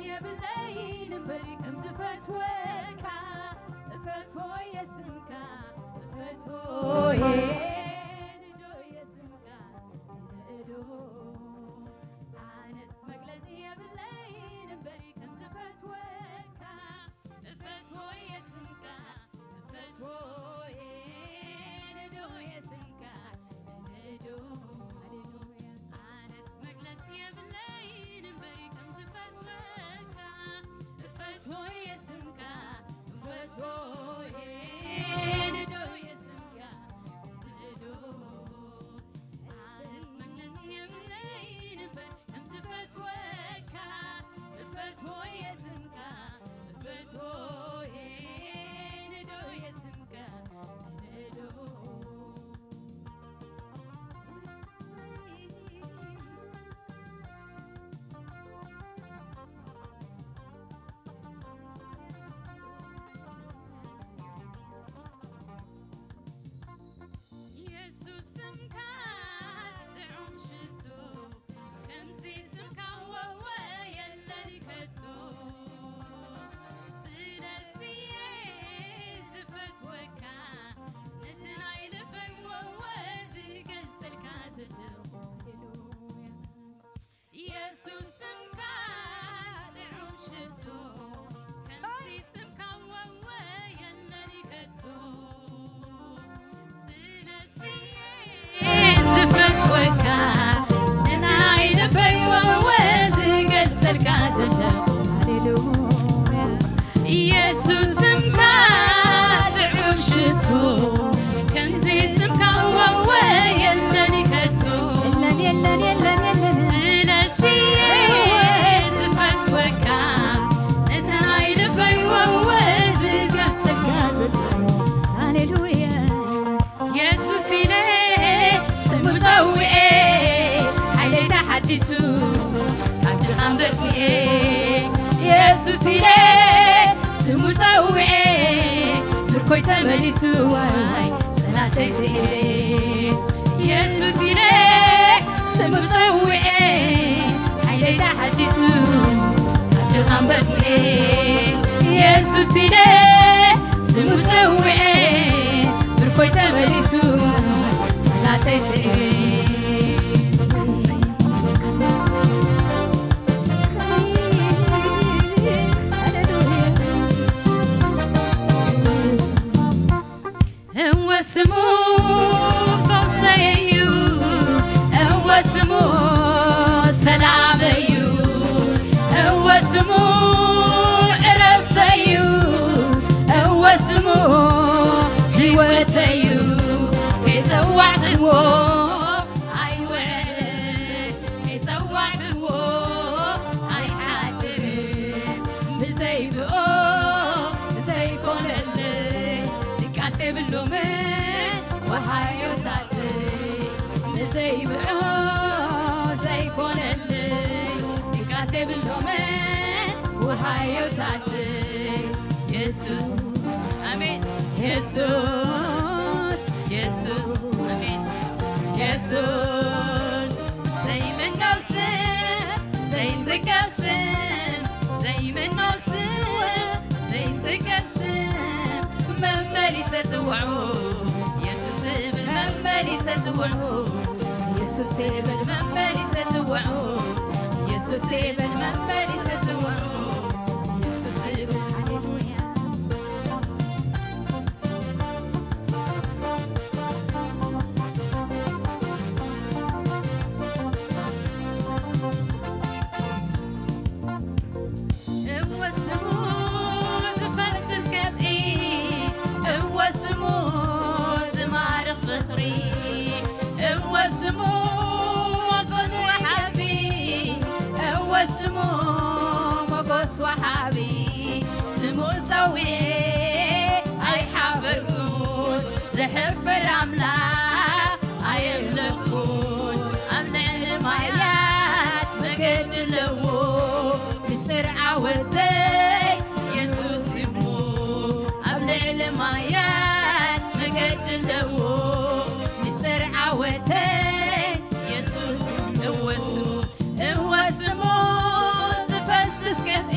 የብለይን እምበሪ ከም ዝፈትወካ፣ እፈትዎ የስምካ፣ እፈትዎ የንዶ የስምካ፣ ንዶ። ኣነስ መግለጺ የብለይን እምበሪ ከም ዝፈትወካ፣ እፈትዎ የስምካ፣ እፈትዎ የንዶ የስምካ፣ ንዶ። ኣነስ መግለጺ የብለይን እምበሪ ከም ዝፈትወካ፣ እፈትዎ የስምካ፣ እፈትዎ የንዶ የስምካ፣ ንዶ። ኣነስ መግለጺ የብለይን እምበር ከም ዝፈትወካ፣ እፈትዎ የስምካ፣ እፈትዎ የንዶ የስምካ፣ ንዶ። የሱስ ስምካ ጥዑም ሽቶ፣ ከምዚ ስምካ ወወ የለን ከቶ። ስለዚ'የ ዝፈትወካ፣ ነቲ ናይ ልበይ ወወ ዝገልጸልካ ዘለኹ። የሱስ ስምካ ጥዑም ሽቶ፣ ከምዚ ስምካ ወወ የለን ከቶ። ስለዚ'የ ዝፈትወካ፣ ንናይ ልበይ ወወ ዝገልጸልካ ዘለኹ። ሃሌሉያ። የሱስ ስምካ ጥዑም ሽቶ፣ ከምዚ ስምካ ወወ የለን ከቶ። የለን፣ የለን፣ የለን፣ የለን። ስለዚ'የ ዝፈትወካ፣ ነቲ ናይ ልበይ ወወ ዝገልጸልካ ዘለኹ። ሃሌሉያ። የሱስ ኢለ ስሙ ጸዊዐ፣ ሓይለይ ተሓዲሱ፣ ካብ ድኻም በርቲዐ። የሱስ ኢለ ስሙ ጸዊዐ፣ ምርኮይ ተመሊሱ፣ ዋይ ጸላተይ ስኢነ። የሱስ ኢለ ስሙ ጸዊዐ፣ ሓይለይ ተሓዲሱ፣ ካብ ድኻም በርቲዐ። የሱስ ኢለ ስሙ ጸዊዐ፣ ምርኮይ ተመሊሱ፣ ጸላተይ ስኢነ። እወ ስሙ ፈውሰይ እዩ፣ እወ ስሙ ሰላመይ እዩ፣ እወ ስሙ ዕረፍተይ እዩ፣ እወ ስሙ ህይወተይ እዩ። ከይጸዋዕክዎ ኣይውዕልን፣ ከይጸዋዕክዎ ኣይሓድርን። ብዘይ ብኦ ዘይኮነለይ ድቃስ የብሎምን ወሃዮታተይ። ብዘይ ብኦ ዘይኮነለይ ድቃስ የብሎምን ወሃዮታተይ። የሱስ ኣሜን። የሱስ፣ የሱስ ኣሜን። የሱስ ዘይምንጋው ስም፣ ዘይንዝጋብ ስም፣ ዘይምንጋው ስም፣ ዘይንዝጋብ ስም፣ መመሊሰ ጽውዖ። የሱስ ዝብል መመሊሰ ጽውዖ። የሱስ ዝብል መመሊሰ ጽውዖ። የሱስ ዝብል መመሊሰ ጽውዖ። የሱስ ዝብል፣ ሃሌሉያ። እወ ስሙ ዝፈስስ ከብኢ፣ እወ ስሙ ዝማርኽ ዝኽሪ፣ እወ ስሙ ሞገስ ወሃቢ፣ እወ ስሙ ሞገስ ወሃቢ። ስሙ ጸዊዐ ኣይሓፈርኩን፣ ዘሕፍር ኣምላኽ ኣየምለኽኩን። ኣብ ልዕሊ ማያት መገዲ ኣለዎ፣ ምስጢር ዓወተይ የሱስ እሞ። ኣብ ልዕሊ ማያት መገዲ ኣለዎ፣ ምስጢር ዓወተይ የሱስ። እወ ስሙ፣ እወ ስሙ ዝፈስስ ገፍ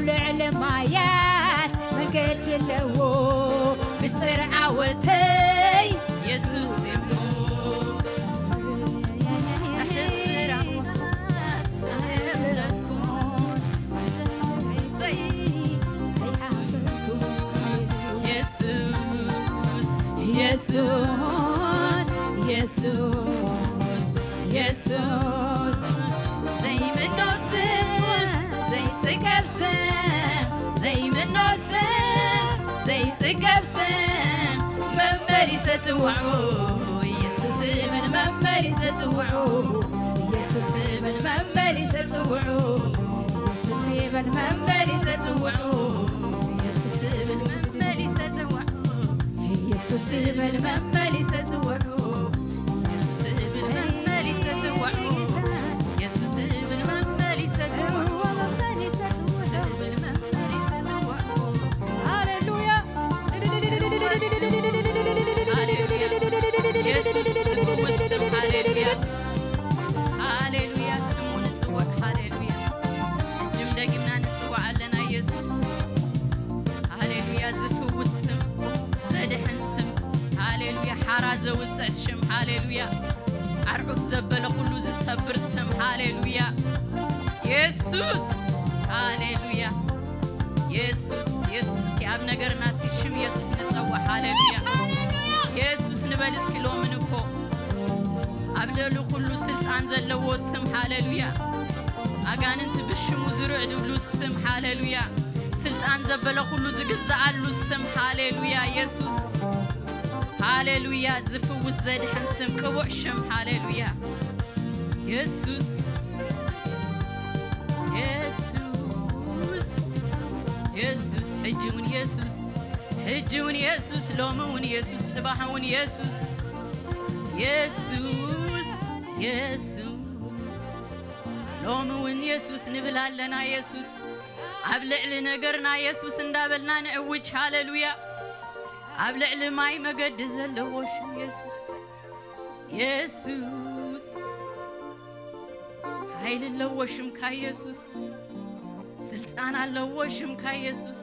ልዕሊ ማያት መገዲ ኣለዎ። ምስጢር ዓወተይ የሱስ እዩ። የሱስ፣ የሱስ፣ የሱስ፣ የሱስ፣ ዘይምኖ ስም፣ ዘይጽገብ ስም፣ ዘይምኖ ስም፣ ዘይጽገብ ስም፣ መበሊ ዘጽውዑ፣ የሱስ ዝብል መበሊ ዘጽውዑ፣ የሱስ ዝብል መበሊ ዘጽውዑ፣ የሱስ ዝብል መበሊ ዘጽውዑ፣ የሱስ ዝብል መበሊ ዘጽውዑ፣ የሱስ ዝብል መበሊ ዘጽውዑ፣ የሱስ ዝብል መበሊ ዘጽውዑ፣ የሱስ ዝብል መበሊ ዘጽውዑ፣ የሱስ ዝብል መበሊ ዘጽውዑ። ሃሌሉያ። ሃሌሉያ። የሱስ ስሙ ውስን። ሃሌሉያ። ሃሌሉያ። ስሙ ንጽውዕ። ሃሌሉያ። እጅም ደጊምና ንጽውዕ ኣለና የሱስ። ሃሌሉያ። ዝፍውስ ስም፣ ዘድሕን ስም። ሃሌሉያ። ሓራ ዘውጽዕ ሽም። ሃሌሉያ። ኣርዑት ዘበለ ኩሉ ዝሰብር ስም። ሃሌሉያ። የሱስ። ሃሌሉያ። የሱስ፣ የሱስ። እስኪ ኣብ ነገርና እስኪ ሽም የሱስ ንጸውዕ። ሃሌሉያ። የሱስ ንበል እስኪ ሎምን እኮ ኣብ ልዕሊ ኩሉ ስልጣን ዘለዎ ስም። ሃሌሉያ። ኣጋንንቲ ብሽሙ ዝርዕድሉ ስም። ሃሌሉያ። ስልጣን ዘበለ ኩሉ ዝግዝኣሉ ስም። ሃሌሉያ። የሱስ። ሃሌሉያ። ዝፍውስ ዘድሕን ስም፣ ቅቡዕ ሽም። ሃሌሉያ። የሱስ፣ የሱስ፣ የሱስ፣ ሕጂ እውን የሱስ፣ ሕጂ እውን የሱስ፣ ሎሚ እውን የሱስ፣ ጽባሕ እውን የሱስ፣ የሱስ፣ የሱስ፣ ሎሚ እውን የሱስ ንብል ኣለና። የሱስ፣ ኣብ ልዕሊ ነገርና የሱስ እንዳበልና ንእውጅ። ሃሌሉያ። ኣብ ልዕሊ ማይ መገዲ ዘለዎ ሽም የሱስ። የሱስ፣ ሓይሊ ኣለዎ ሽምካ የሱስ። ስልጣን ኣለዎ ሽምካ የሱስ።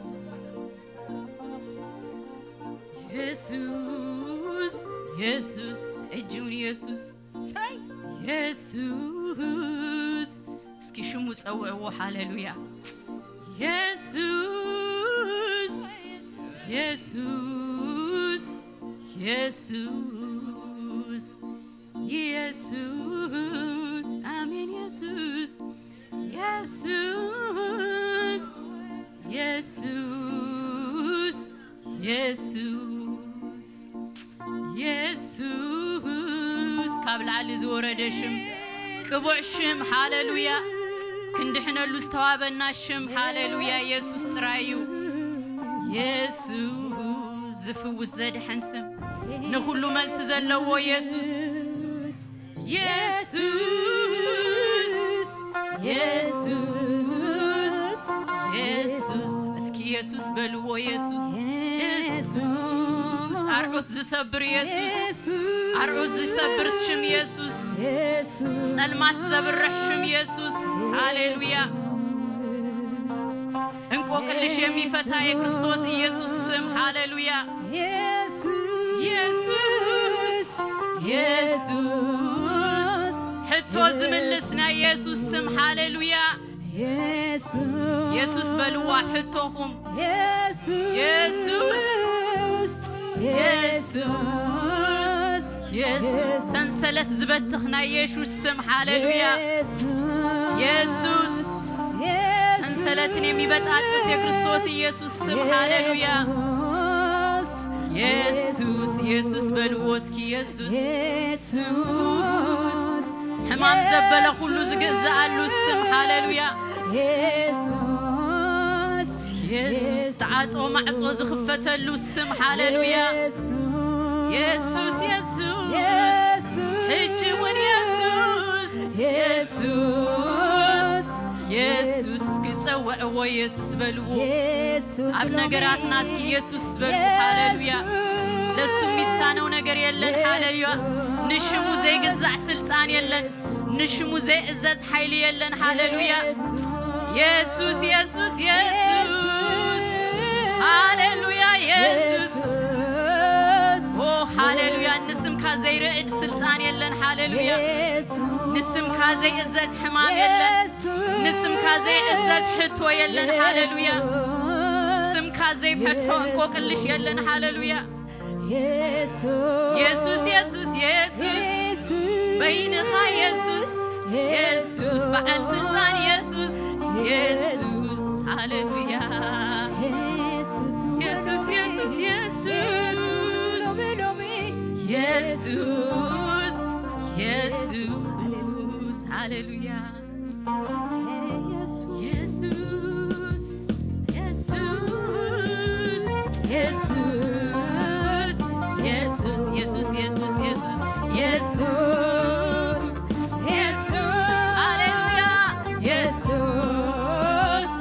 የሱስ፣ የሱስ፣ ሕጂ እውን የሱስ። ሳይ! የሱስ። እስኪ ሽሙ ጸውዕዎ። ሃሌሉያ። የሱስ፣ የሱስ፣ የሱስ፣ የሱስ፣ ኣሜን። የሱስ፣ የሱስ፣ የሱስ፣ የሱስ፣ የሱስ፣ ካብ ላዕሊ ዝወረደ ሽም፣ ቅቡዕ ሽም። ሃሌሉያ። ክንድሕነሉ ዝተዋበና ሽም። ሃሌሉያ። የሱስ ጥራይ እዩ። የሱስ፣ ዝፍውስ ዘድሕን ስም፣ ንኹሉ መልሲ ዘለዎ የሱስ። የሱስ፣ የሱስ፣ የሱስ። እስኪ የሱስ በልዎ። የሱስ፣ የሱስ፣ ኣርዑት ዝሰብር የሱስ፣ ኣርዑት ዝሰብር ሽም የሱስ፣ ጸልማት ዘብርሕ ሽም የሱስ። ሃሌሉያ። እንቆቅልሽ የሚፈታ የክርስቶስ ኢየሱስ ስም። ሃሌሉያ። የሱስ፣ የሱስ፣ የሱስ፣ ሕቶ ዝምልስ ናይ የሱስ ስም። ሃሌሉያ። የሱስ፣ የሱስ በልዋ ሕቶኹም። የሱስ፣ የሱስ፣ የሱስ፣ የሱስ፣ ሰንሰለት ዝበትኽ ናይ የሱስ ስም። ሃሌሉያ። የሱስ፣ የሱስ፣ የሱስ፣ ሰንሰለትን የሚበጣጥስ የክርስቶስ ኢየሱስ ስም። ሃሌሉያ። የሱስ፣ የሱስ፣ የሱስ በልዎ እስኪ። የሱስ፣ የሱስ፣ ሕማም ዘበለ ኩሉ ዝግዛኣሉ ስም። ሃሌሉያ። የሱስ፣ የሱስ፣ ተዓጾ ማዕጾ ዝኽፈተሉ ስም። ሃሌሉያ። የሱስ፣ የሱስ፣ የሱስ፣ የሱስ፣ ሕጂ እውን የሱስ፣ የሱስ፣ የሱስ፣ የሱስ፣ ክጸውዕዎ የሱስ በልዎ። የሱስ ኣብ ሎሚ ነገራትና እስኪ የሱስ በልዎ። የሱስ፣ ሃሌሉያ። ለሱ የሚሳነው ነገር የለን። ሃሌሉያ። የሱስ፣ ንሽሙ ዘይግዛዕ ስልጣን የለን። ንሽሙ ዘይዕዘዝ ሓይሊ የለን። ሃሌሉያ። የሱስ፣ የሱስ የሱስ የሱስ፣ ሃሌሉያ የሱስ። ኦ ሃሌሉያ። ንስምካ ዘይርዕድ ስልጣን የለን። ሃሌሉያ። ንስምካ ዘይእዘዝ ሕማም የለን። ንስምካ ዘይእዘዝ ሕቶ የለን። ሃሌሉያ። ስምካ ዘይፈትሖ እንቆቅልሽ የለን። ሃሌሉያ። የሱስ የሱስ የሱስ፣ በይንኻ የሱስ። የሱስ በዓል ስልጣን የሱስ። የሱስ ሃሌሉያ። የሱስ የሱስ የሱስ፣ የሱስ የሱስ ሃሌሉያ። የሱስ የሱስ የሱስ የሱስ የሱስ የሱስ የሱስ የሱስ የሱስ፣ ሃሌሉያ። የሱስ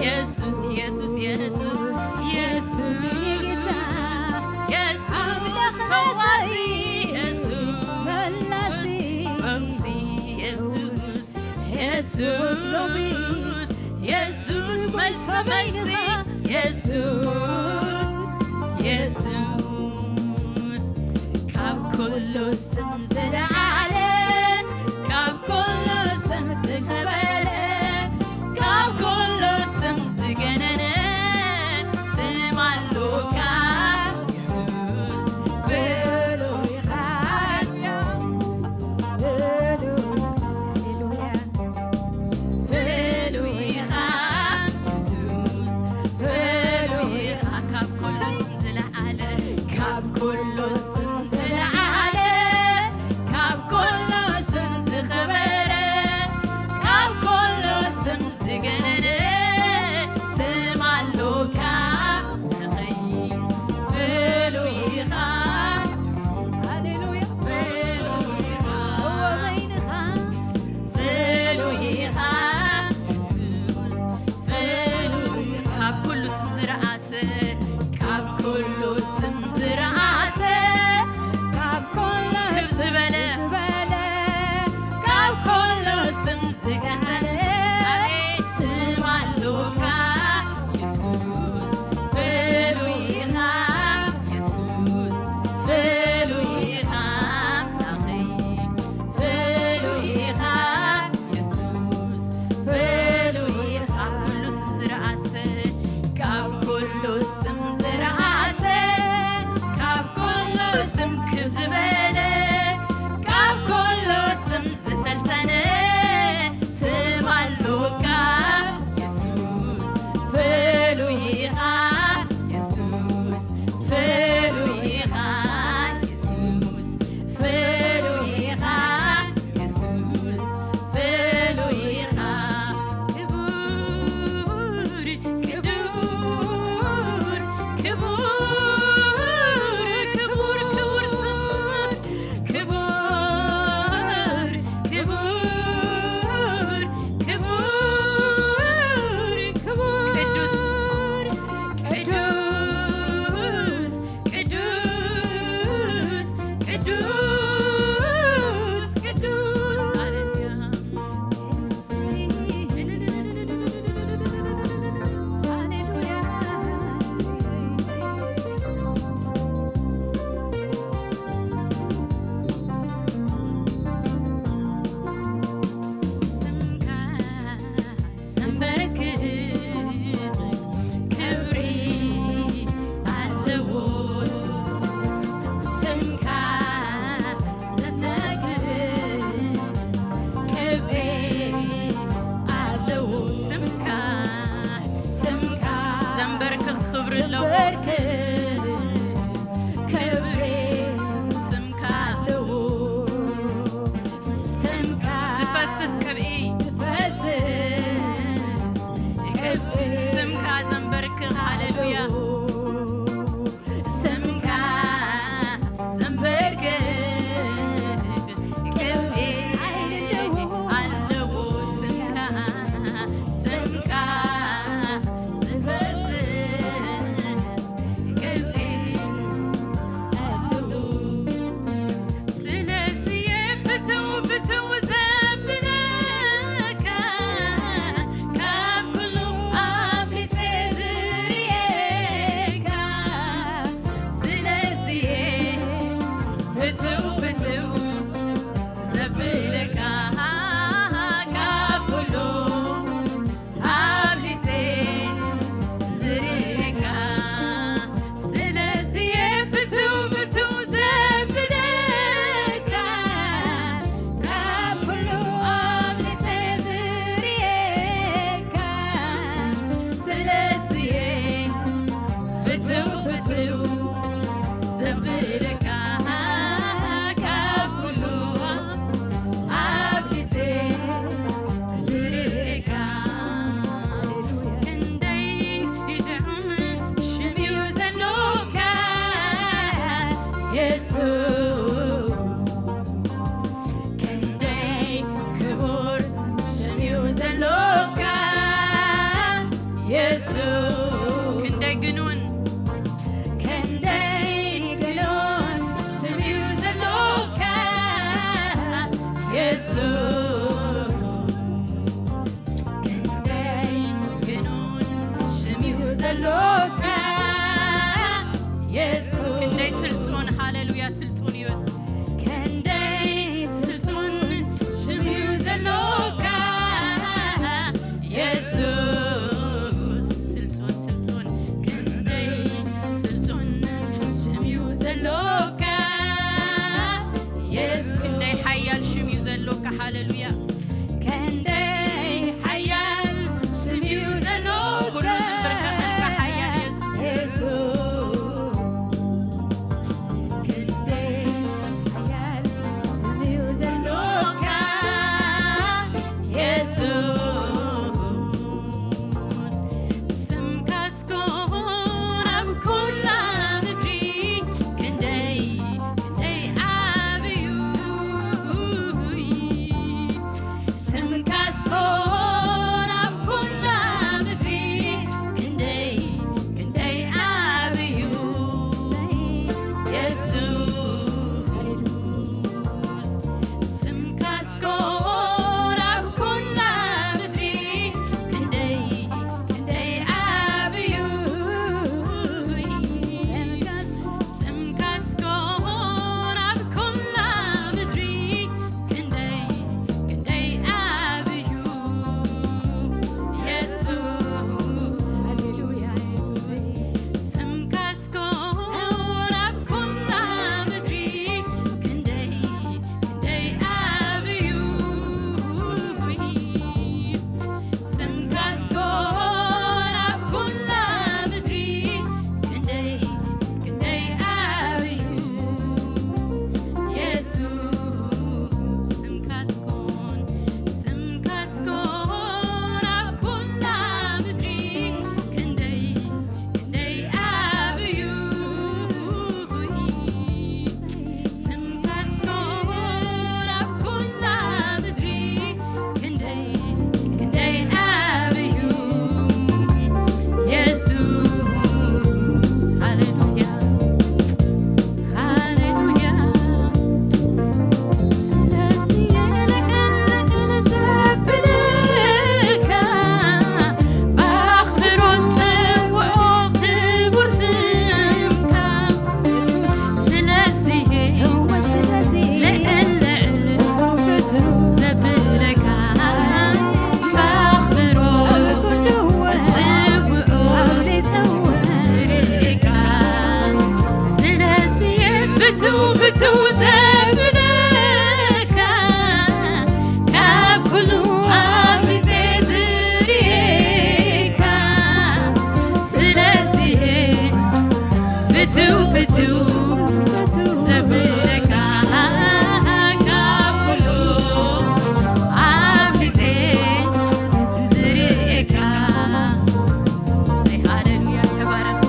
የሱስ የሱስ የሱስ የሱስ ፈዋሲ የሱስ ፈውሲ የሱስ የሱስ የሱስ መልሲ መልሲ የሱስ የሱስ ካብ ኩሉ ስም ዝለዓለ ካብ ኩሉ ስም ዝኸበረ ካብ ኩሉ ስም ዝገነነ ስም ኣሎካ የሱስ ብሉይኻ የሱስ ብሉይ ሃሌሉያ ብሉይኻ የሱስ ብሉይኻ ካብ ኩሉ ስም ዝለዓለ ካብ ኩሉ ስም ዝለዓለ ካብ ኩሉ ስም ዝኸበረ ካብ ኩሉ ስም ዝገነነ ስም ኣሎካ ንኸይ ብሉይኻ ሃሌሉያ ብሉይኻ እወ በይንኻ ብሉይኻ የሱስ ብሉይ ካብ ኩሉ ስም ዝረኣሰ ካብ ኩሉ ስም ዝረኣሰ የሱስ ክንደይ ክቡር ሽም እዩ ዘሎካ የሱስ ክንደይ ግኑን ክንደይ ግኑን ሽም እዩ ዘሎካ የሱስ ክንደይ ግኑን ሽም እዩ ዘሎካ የሱስ ክንደይ ስልጡን ሃሌሉያ ስልጡን የሱስ ክንደይ ስልጡን ሽም እዩ ዘሎካ የሱስ ስልጡን ስልጡን ክንደይ ስልጡን ሽም እዩ ዘሎካ የሱስ ክንደይ ሓያል ሽም እዩ ዘሎካ ሃሌሉያ ክንደይ ሓያል ሽም እዩ ዘሎካ ኩሉ ዝብርከኸልካ ሓያል የሱስ የሱስ ክንደይ ሓያል ስም እዩ ዘሎካ የሱስ ስምካስ ኮን ኣብ ኩላ ምድሪ ክንደይ ክንደይ ዓብዩ ስምካስ ኮን ኣብ ኩላ ምድሪ ክንደይ ክንደይ ዓብዩ የሱስ ስምካስ ኮን ኣብ ኩላ ምድሪ ክንደይ ክንደይ ዓብዩ ስምካስ ኮን ኣብ ኩላ ምድሪ ክንደይ ክንደይ ዓብዩ የሱስ ሃሌሉያ የሱስ ስምካስ ኮን ኣብ ኩላ ምድሪ ክንደይ ክንደይ ዓብዩ ስምካስ ኮን ኣብ ኩላ ምድሪ ክንደይ ክንደይ ዓብዩ የሱስ ስምካስ ኮን ስምካስ ኮን ኣብ ኩላ ምድሪ ክንደይ ክንደይ ዓብዩ ስምካስ ኮን ኣብ ኩላ ምድሪ ክንደይ ክንደይ ዓብዩ የሱስ ሃሌሉያ ሃሌሉያ ስለዚ የለቀለቀለ ዘብለካ በኣኽብሮት ጽውዖ ክቡር ስምካ ስለዚ ልዕል ልዕል ዘብለካ በኣኽብሮት ጽውዖ ዝርእየካ ስለዚ ፍትው ፍትው ዘብለካ ካብ ኩሉ ኣብሊፀ ዝርእየካ ስለዚ ፍትው ፍትው ዘብለካ ካብ ኩሉ ኣብሊፀ ዝርእየካ ሃሌሉያ ተባረክ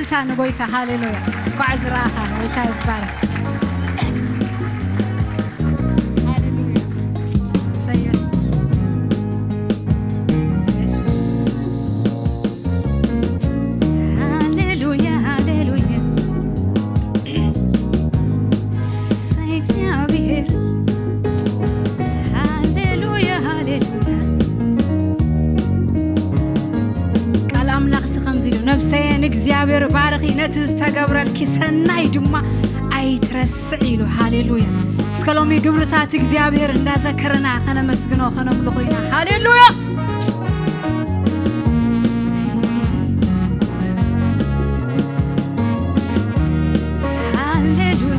እታ ንጎይታ፣ ሃሌሉያ። እንኳዕ ዝረኣኻ፣ ጎይታ ይባረክ። ሃሌሉያ። እሰይ የሱስ። የሱስ። ሃሌሉያ፣ ሃሌሉያ። እሰይ እግዚኣብሔር። ሃሌሉያ፣ ሃሌሉያ። ቃል ኣምላኽ ሲ ከምዚ ኢሉ፣ "ነፍሰየ ንእግዚኣብሔር ባርኺ፣ ነቲ ዝተገብረልኪ ሰናይ ድማ ኣይትረስዕ" ኢሉ። ሃሌሉያ። እስከ ሎሚ ግብርታት እግዚኣብሔር እንዳዘከርና ከነመስግኖ፣ ከነምልኾ ኢና። ሃሌሉያ። ሃሌሉያ።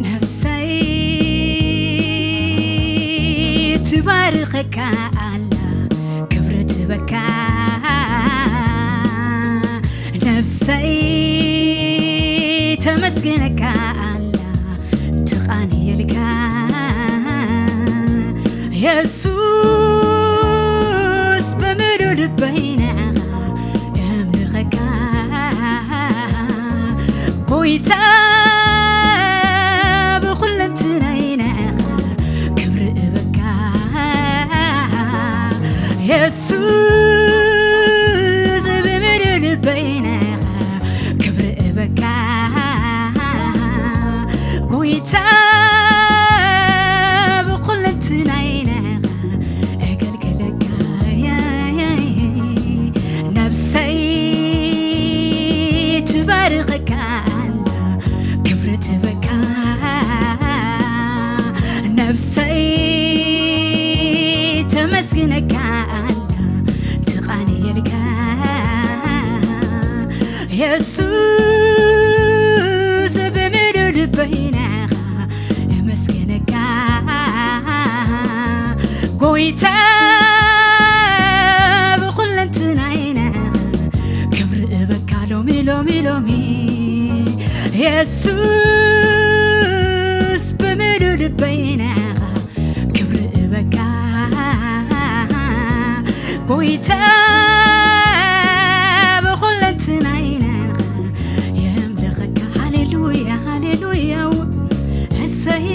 ነፍሰይ ትባርኸካ ኣላ፣ ክብሪ ትበካ። ነፍሰይ ተመስግነካ ኣላ፣ ትቓንየልካ። የሱስ ብምሉእ ልበይ ንዓኻ የምልኸካ። ጎይታ ብኹለንትናይ ንዓኻ ክብሪ እበካ። የሱስ ብምሉእ ልበይ ንዓኻ ክብሪ እበካ። ጎይታ ብኹለንትናይ ንዓኻ እገልግለካ። ነብሰይ ትባርኸካ ኣላ፣ ክብሪ ትበካ። ነብሰይ ተመስግነካ ኣላ፣ ትቓንየልካ። የሱስ ብምሉእ ልበይ ንዓኻ እመስግነካ። ጎይታ ብኹለንትናይ ንዓኻ ክብሪ እበካ ሎሚ፣ ሎሚ፣ ሎሚ። የሱስ ብምሉእ ልበይ ንዓኻ ክብሪ እበካ። ጎይታ ብኹለንትናይ ንዓኻ የምልኸካ። ሃሌሉያ፣ ሃሌሉያ። እሰይ።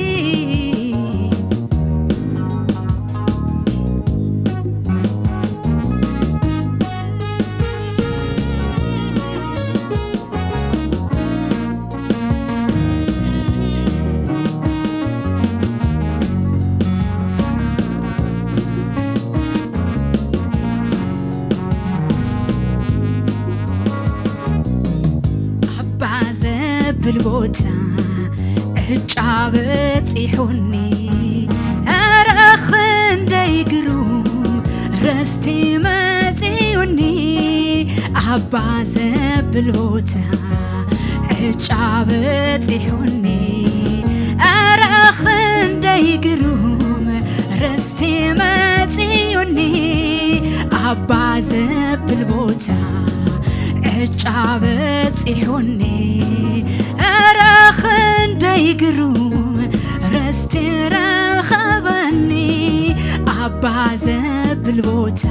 ኣባ ዘብል ቦታ ዕጫ በጺሑኒ፣ ኧረ ክንደይ ግሩም ርስቲ መጺኡኒ። ኣባ ዘብል ቦታ ዕጫ በጺሑኒ፣ ኧረ ክንደይ ግሩም ርስቲ መጺኡኒ። ኣባ ዘብል ቦታ ዕጫ በጺሑኒ፣ ኧረ ክንደይ ግሩም ርስቲ ረኸበኒ። ኣባ ዘብል ቦታ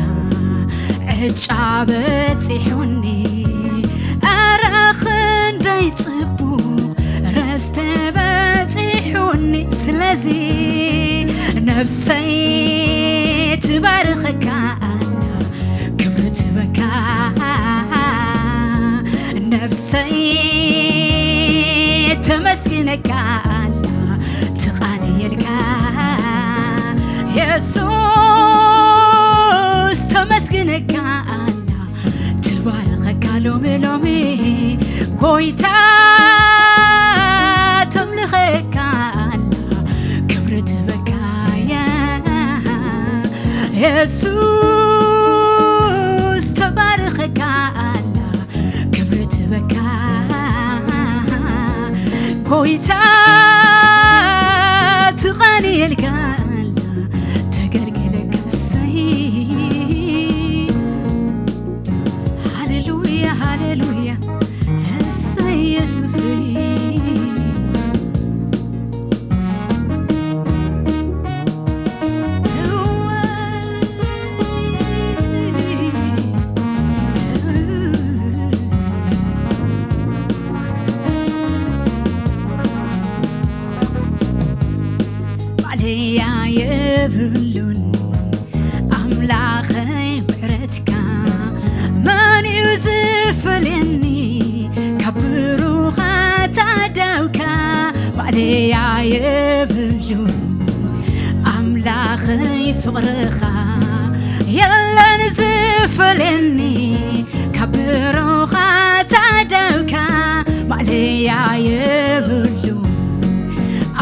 ዕጫ በጺሑኒ፣ ኧረ ክንደይ ጽቡቕ ርስቲ በጺሑኒ። ስለዚ ነብሰይ ትባርኸካ ኣላ፣ ክብሪ ትበካ። ነብሰይ ተመስግነካ ኣላ፣ ትቓንየልካ። የሱስ ተመስግነካ ኣላ፣ ትባርኸካ ሎሚ፣ ሎሚ። ጎይታ ተምልኸካ ኣላ፣ ክብሪ ትበካ። የሱስ ተባርኸካ ኣላ፣ ክብሪ ትበካ። ጎይታ ትቓንየልካ ኣላ፣ ተገልግለካ። እሰይ። ሃሌሉያ፣ ሃሌሉያ። እሰይ የሱሰይ። እያ የብሉን ኣምላኸይ ፍቕርኻ የለን ዝፈልየኒ ካብ ብሩኻት ኣእዳውካ ማእለያ የብሉን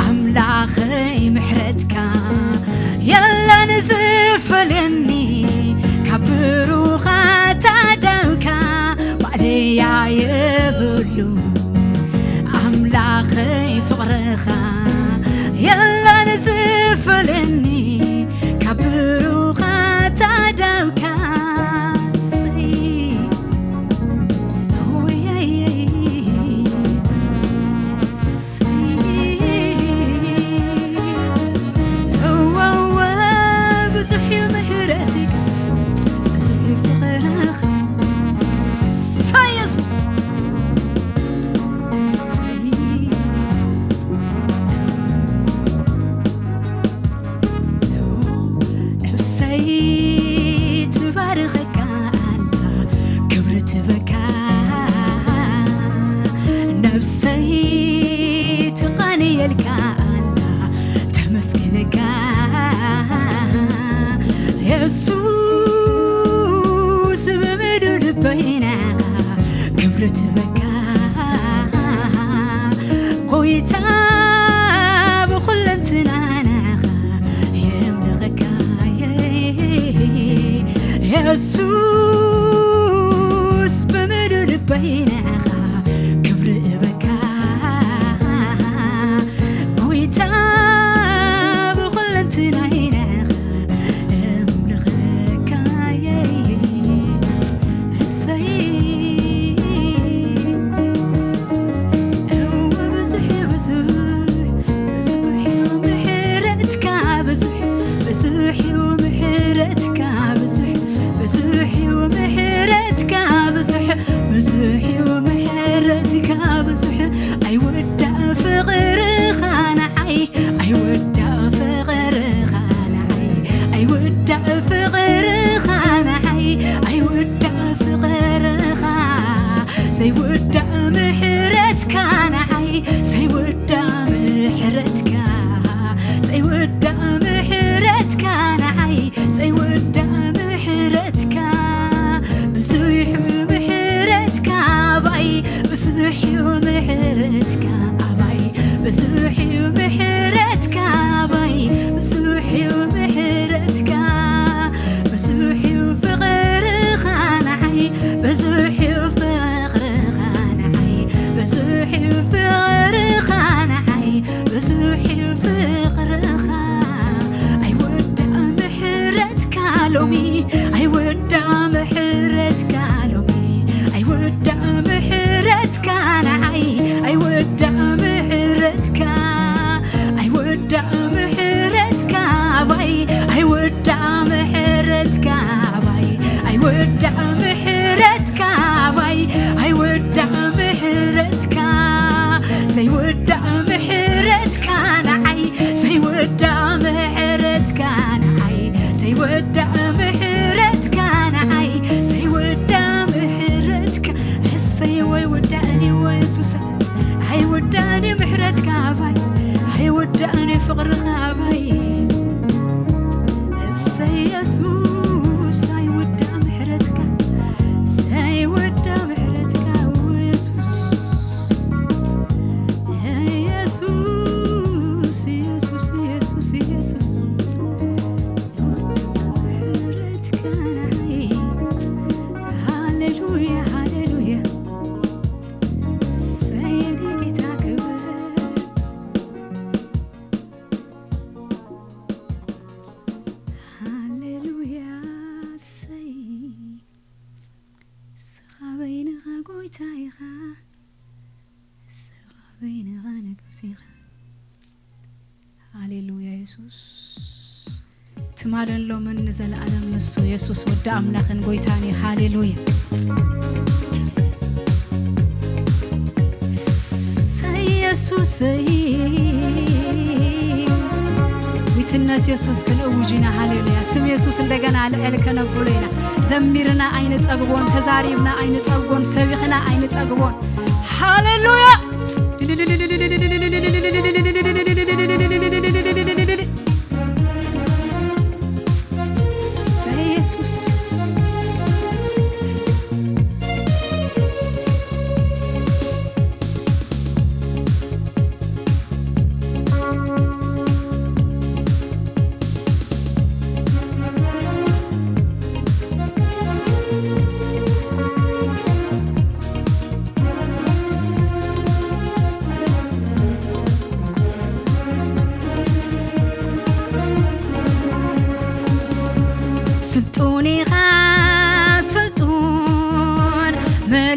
ኣምላኸይ ምሕረትካ የለን ዝፈልየኒ ካብ ብሩኻት ኣእዳውካ ማእለያ የብሉን ኣምላኸይ ፍቕርኻ የለን ዝፈልየኒ ካብ ብሩኻት ኣእዳውካ ብዙሕ እዩ ምሕረትካ ብዙሕ እዩ ፍቕርኻ ኢየሱስ ነብሰይ ትባርኸካ ኣላ ክብሪ ትበካ ነብሰይ ትቓንየልካ ኣላ ተመስግነካ የሱስ ብምሉእ ልበይ ንዓኻ ክብሪ ትበካ ጎይታ ብኹለንትና ንዓኻ የምልኸካ የሱስ ብምሉእ ልበይ ንዓኻ ክብሪ እበካ ጎይታ ብኹለንትናይ ንዓኻ እምልኸካየ እሰይ እወ ብዙሕ እዩ ብዙሕ ብዙሕ እዩ ምሕረትካ ብዙሕ ብዙሕ እዩ ምሕረትካ ብዙሕ ብዙሕ እዩ ምሕረትካ ብዙሕ ብዙሕ እዩ ምሕረትካ ብዙሕ ኣይወዳእ ፍቕርኻ ንዓይ ኣይወዳእ ፍቕርኻ ንዓይ ኣይወዳእ ፍቕርኻ ንዓይ ኣይወዳእ ፍቕርኻ ዘይወዳእ ምሕረትካ ንዓይ ዘይወዳእ ምሕረትካ ዘይወዳእ ምሕረትካ ንዓይ ዘይወዳእ ምሕረትካ ብዙሕ ምሕረትካ ኣባይ ብዙሕ ምሕረትካ ኣባይ ብዙሕ ምሕረትካ ኣባይ ብዙሕ ምሕረትካ ብዙሕ ፍቕርኻ ንዓይ ብዙሕ ፍቕርኻ ንዓይ ብዙሕ ፍቕርኻ ንዓይ ብዙሕ ፍቕርኻ ኣይወዳእ ምሕረትካ ሎሚ ኣይወዳእ ምሕረትካ ሎሚ ኣይወዳእ ምሕረትካ ንዓይ ኣይወዳእ ምሕረትካ ኣይወዳእ ምሕረትካ ኣባይ ኣይወዳእ ምሕረትካ ኣባይ ኣይወዳእ ምሕረትካ ኣባይ ኣይወዳእ ምሕረትካ ዘይወዳእ ምሕረትካ ንዓይ ዘይወዳእ ምሕረትካ ንዓይ ዘይወዳእ ምሕረትካ ንዓይ ዘይወዳእ ምሕረትካ እሰይ ወይ ወዳእኒ ወይ የሱስ ኣይወዳእኒ ምሕረትካ ኣባይ ኣይወዳእኒ ፍቕርኻ ኣባይ እሰይ የሱስ ኣይወዳእ ምሕረትካ ዘይወዳእ ምሕረትካ የሱስ የሱስ የሱስ የሱስ የሱስ ምሕረትካ ንዓይ ሃሌሉያ ሃሌሉያ ሰይድ ጌታ ክብር ሃሌሉያ ሰይ ስኻ በይንኻ ጎይታ ኢኻ ስኻ በይንኻ ንጉስ ኢኻ ሃሌሉያ የሱስ ትማልን ሎምን ንዘለኣለም ንሱ የሱስ ወዲ ኣምላኽን ጎይታን እዩ ሃሌሉያ የሱስ ዊትነት የሱስ ክንእውጅ ኢና ሃሌሉያ ስም የሱስ እንደገና ልዕል ከነብሎ ኢና ዘሚርና ኣይንፀግቦን ተዛሪብና ኣይንፀግቦን ሰቢኽና ኣይንፀግቦን ሃሌሉያ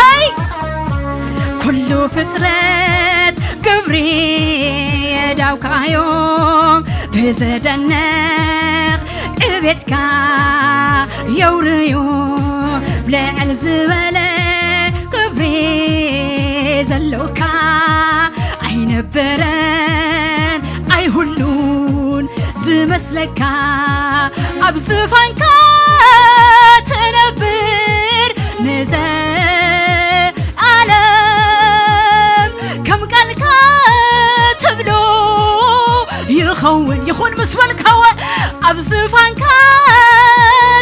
ሃይ ኩሉ ፍጥረት ግብሪ የዳውካዮም ብዘደነቕ ዕቤትካ የውርዩ ልዕል ዝበለ ክብሪ ዘሎካ ኣይነበረን ኣይሁሉን ዝመስለካ ኣብ ዝፋንካ ትነብር ንዘ ኣለም ከም ቃልካ ትብሎ ይኸውን ይኹን ምስ በልካወ ኣብ ዝፋንካ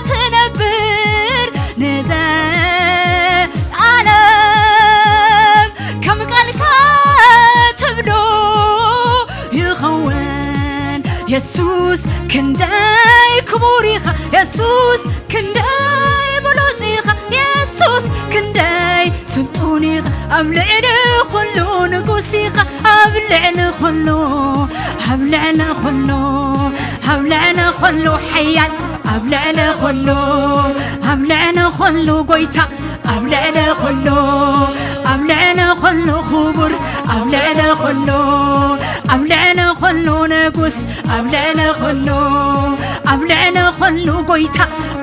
ትነብር ንዘ ኣለም ከም ቃልካ ትብሎ ይኸውን የሱስ ክንደይ ክቡር ኢኻ የሱስ ክንደይ ብሉጽ ኢኻ የሱስ ክንደይ ስልጡን ኢኻ ኣብ ልዕሊ ኩሉ ንጉስ ኢኻ ኣብ ልዕሊ ኩሉ ኣብ ልዕሊ ኩሉ ኣብ ልዕሊ ኩሉ ሓያል ኣብ ልዕሊ ኩሉ ኣብ ልዕሊ ኩሉ ጎይታ ኣብ ልዕሊ ኩሉ ኣብ ልዕሊ ኩሉ ክቡር ኣብ ልዕሊ ኩሉ፣ ኣብ ልዕሊ ኩሉ ንጉስ፣ ኣብ ልዕሊ ኩሉ፣ ኣብ ልዕሊ ኩሉ ጎይታ፣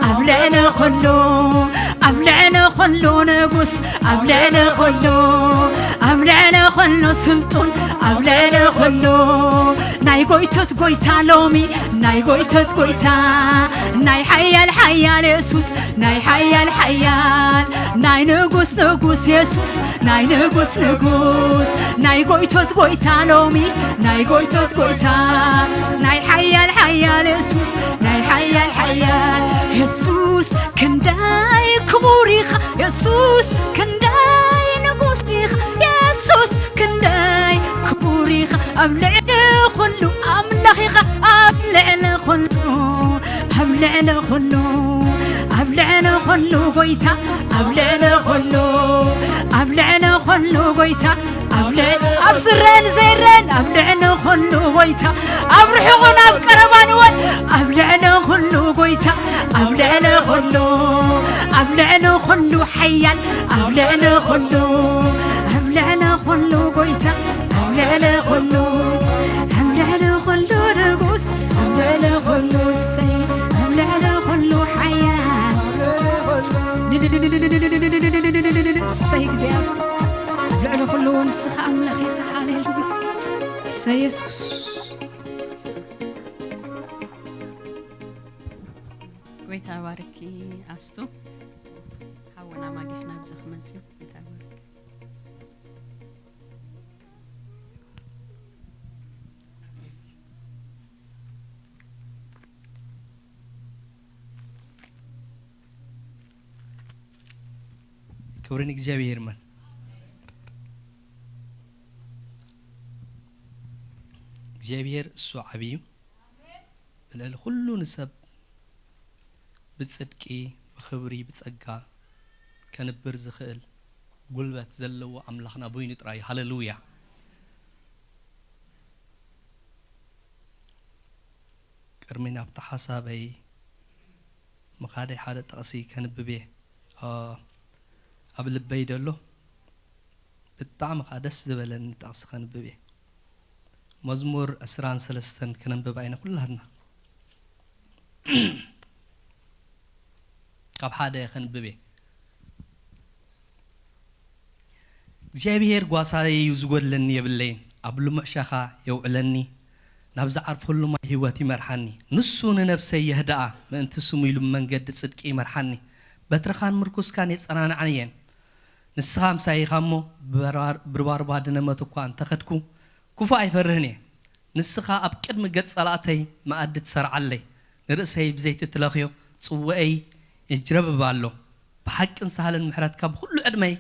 ኣብ ልዕሊ ኩሉ፣ ኣብ ልዕሊ ኩሉ ንጉስ፣ ኣብ ልዕሊ ኩሉ፣ ኣብ ልዕሊ ኩሉ ስልጡን፣ ኣብ ልዕሊ ኩሉ ናይ ጎይቶት ጎይታ ሎሚ፣ ናይ ጎይቶት ጎይታ፣ ናይ ሓያል ሓያል የሱስ፣ ናይ ሓያል ሓያል፣ ናይ ንጉስ ንጉስ የሱስ፣ ናይ ንጉስ ንጉስ፣ ናይ ጎይቶት ጎይታ ሎሚ፣ ናይ ጎይቶት ጎይታ፣ ናይ ሓያል ሓያል የሱስ፣ ናይ ሓያል ሓያል የሱስ፣ ክንደይ ክቡር ኢኻ የሱስ፣ ክንደይ ንጉስ ኢኻ የሱስ፣ ክንደይ ክቡር ኢኻ ኣብ ልዕሊ ኩሉ ኣምላኽ ኢኻ ኣብ ልዕሊ ኩሉ ኣብ ልዕሊ ኩሉ ኣብ ልዕሊ ኩሉ ጎይታ ኣብ ልዕሊ ኩሉ ኣብ ልዕሊ ኩሉ ጎይታ ኣብ ልዕሊ ኣብ ዝረን ዘይረን ኣብ ልዕሊ ኩሉ ጎይታ ኣብ ርሑቕን ኣብ ቀረባን እውን ኣብ ልዕሊ ኩሉ ጎይታ ኣብ ልዕሊ ኩሉ ኣብ ልዕሊ ኩሉ ሓያል ኣብ ልዕሊ ኩሉ ኣብ ልዕሊ ኩሉ ጎይታ ኣብ ልዕሊ ኩሉ ኣብ ልዕሊ ኩሉ ንጉስ ኣብ ልዕሊ ኩሉ እሰይ ኣብ ልዕሊ ኩሉ ሓያል እሰይ እግዚኣብሔር ኣብ ልዕሊ ኩሉ ንስኻ ኣምላኽ ኢኻ። ሃሌሉያ እሰይ የሱስ። ጎይታ ባርኪ ኣስቱ። ሓወና ማጊፍ ናብዚ ክመጽእ እዩ። ጎይታ ባርኪ። ክብሪ ንእግዚኣብሔር ይመን። እግዚኣብሔር እሱ ዓብዩ። ብልዕሊ ኩሉ ንሰብ ብጽድቂ፣ ብኽብሪ፣ ብጸጋ ከንብር ዝኽእል ጉልበት ዘለዎ ኣምላኽና በይኑ ጥራይ። ሃሌሉያ። ቅድሚ ናብቲ ሓሳበይ ምኻደይ ሓደ ጥቕሲ ከንብብ እየ። ኣ፣ ኣብ ልበይ ደሎ ብጣዕሚ ኸኣ ደስ ዝበለኒ ጥቕሲ ከንብብ እየ። መዝሙር ዕስራን ሰለስተን ከነንብባ ኢና ኩላትና። ካብ ሓደ ከንብብ እየ። እግዚኣብሄር ጓሳይ እዩ፣ ዝጎድለኒ የብለይን። ኣብ ልሙዕ ሻኻ የውዕለኒ፣ ናብ ዝዓርፈሉ ማይ ህይወት ይመርሓኒ። ንሱ ንነፍሰይ የህድኣ፣ ምእንቲ ስሙ ኢሉ ብመንገዲ ጽድቂ ይመርሓኒ። በትርኻን ምርኩስካን የጸናንዓኒ እየን። ንስኻ ምሳይ ኢኻ እሞ፣ ብባርባር-፣ ብርባርባ ድነ ሞት እኳ እንተኸድኩ፣ ክፉእ ኣይፈርህን እየ። ንስኻ ኣብ ቅድሚ ገጽ ጸላእተይ መኣዲ ትሰርዓለይ፣ ንርእሰይ ብዘይቲ ትለኽዮ፣ ጽውኤይ ይጅረብብ ኣሎ። ብሓቅን ሳህልን ምሕረትካ ብኹሉ ዕድመይ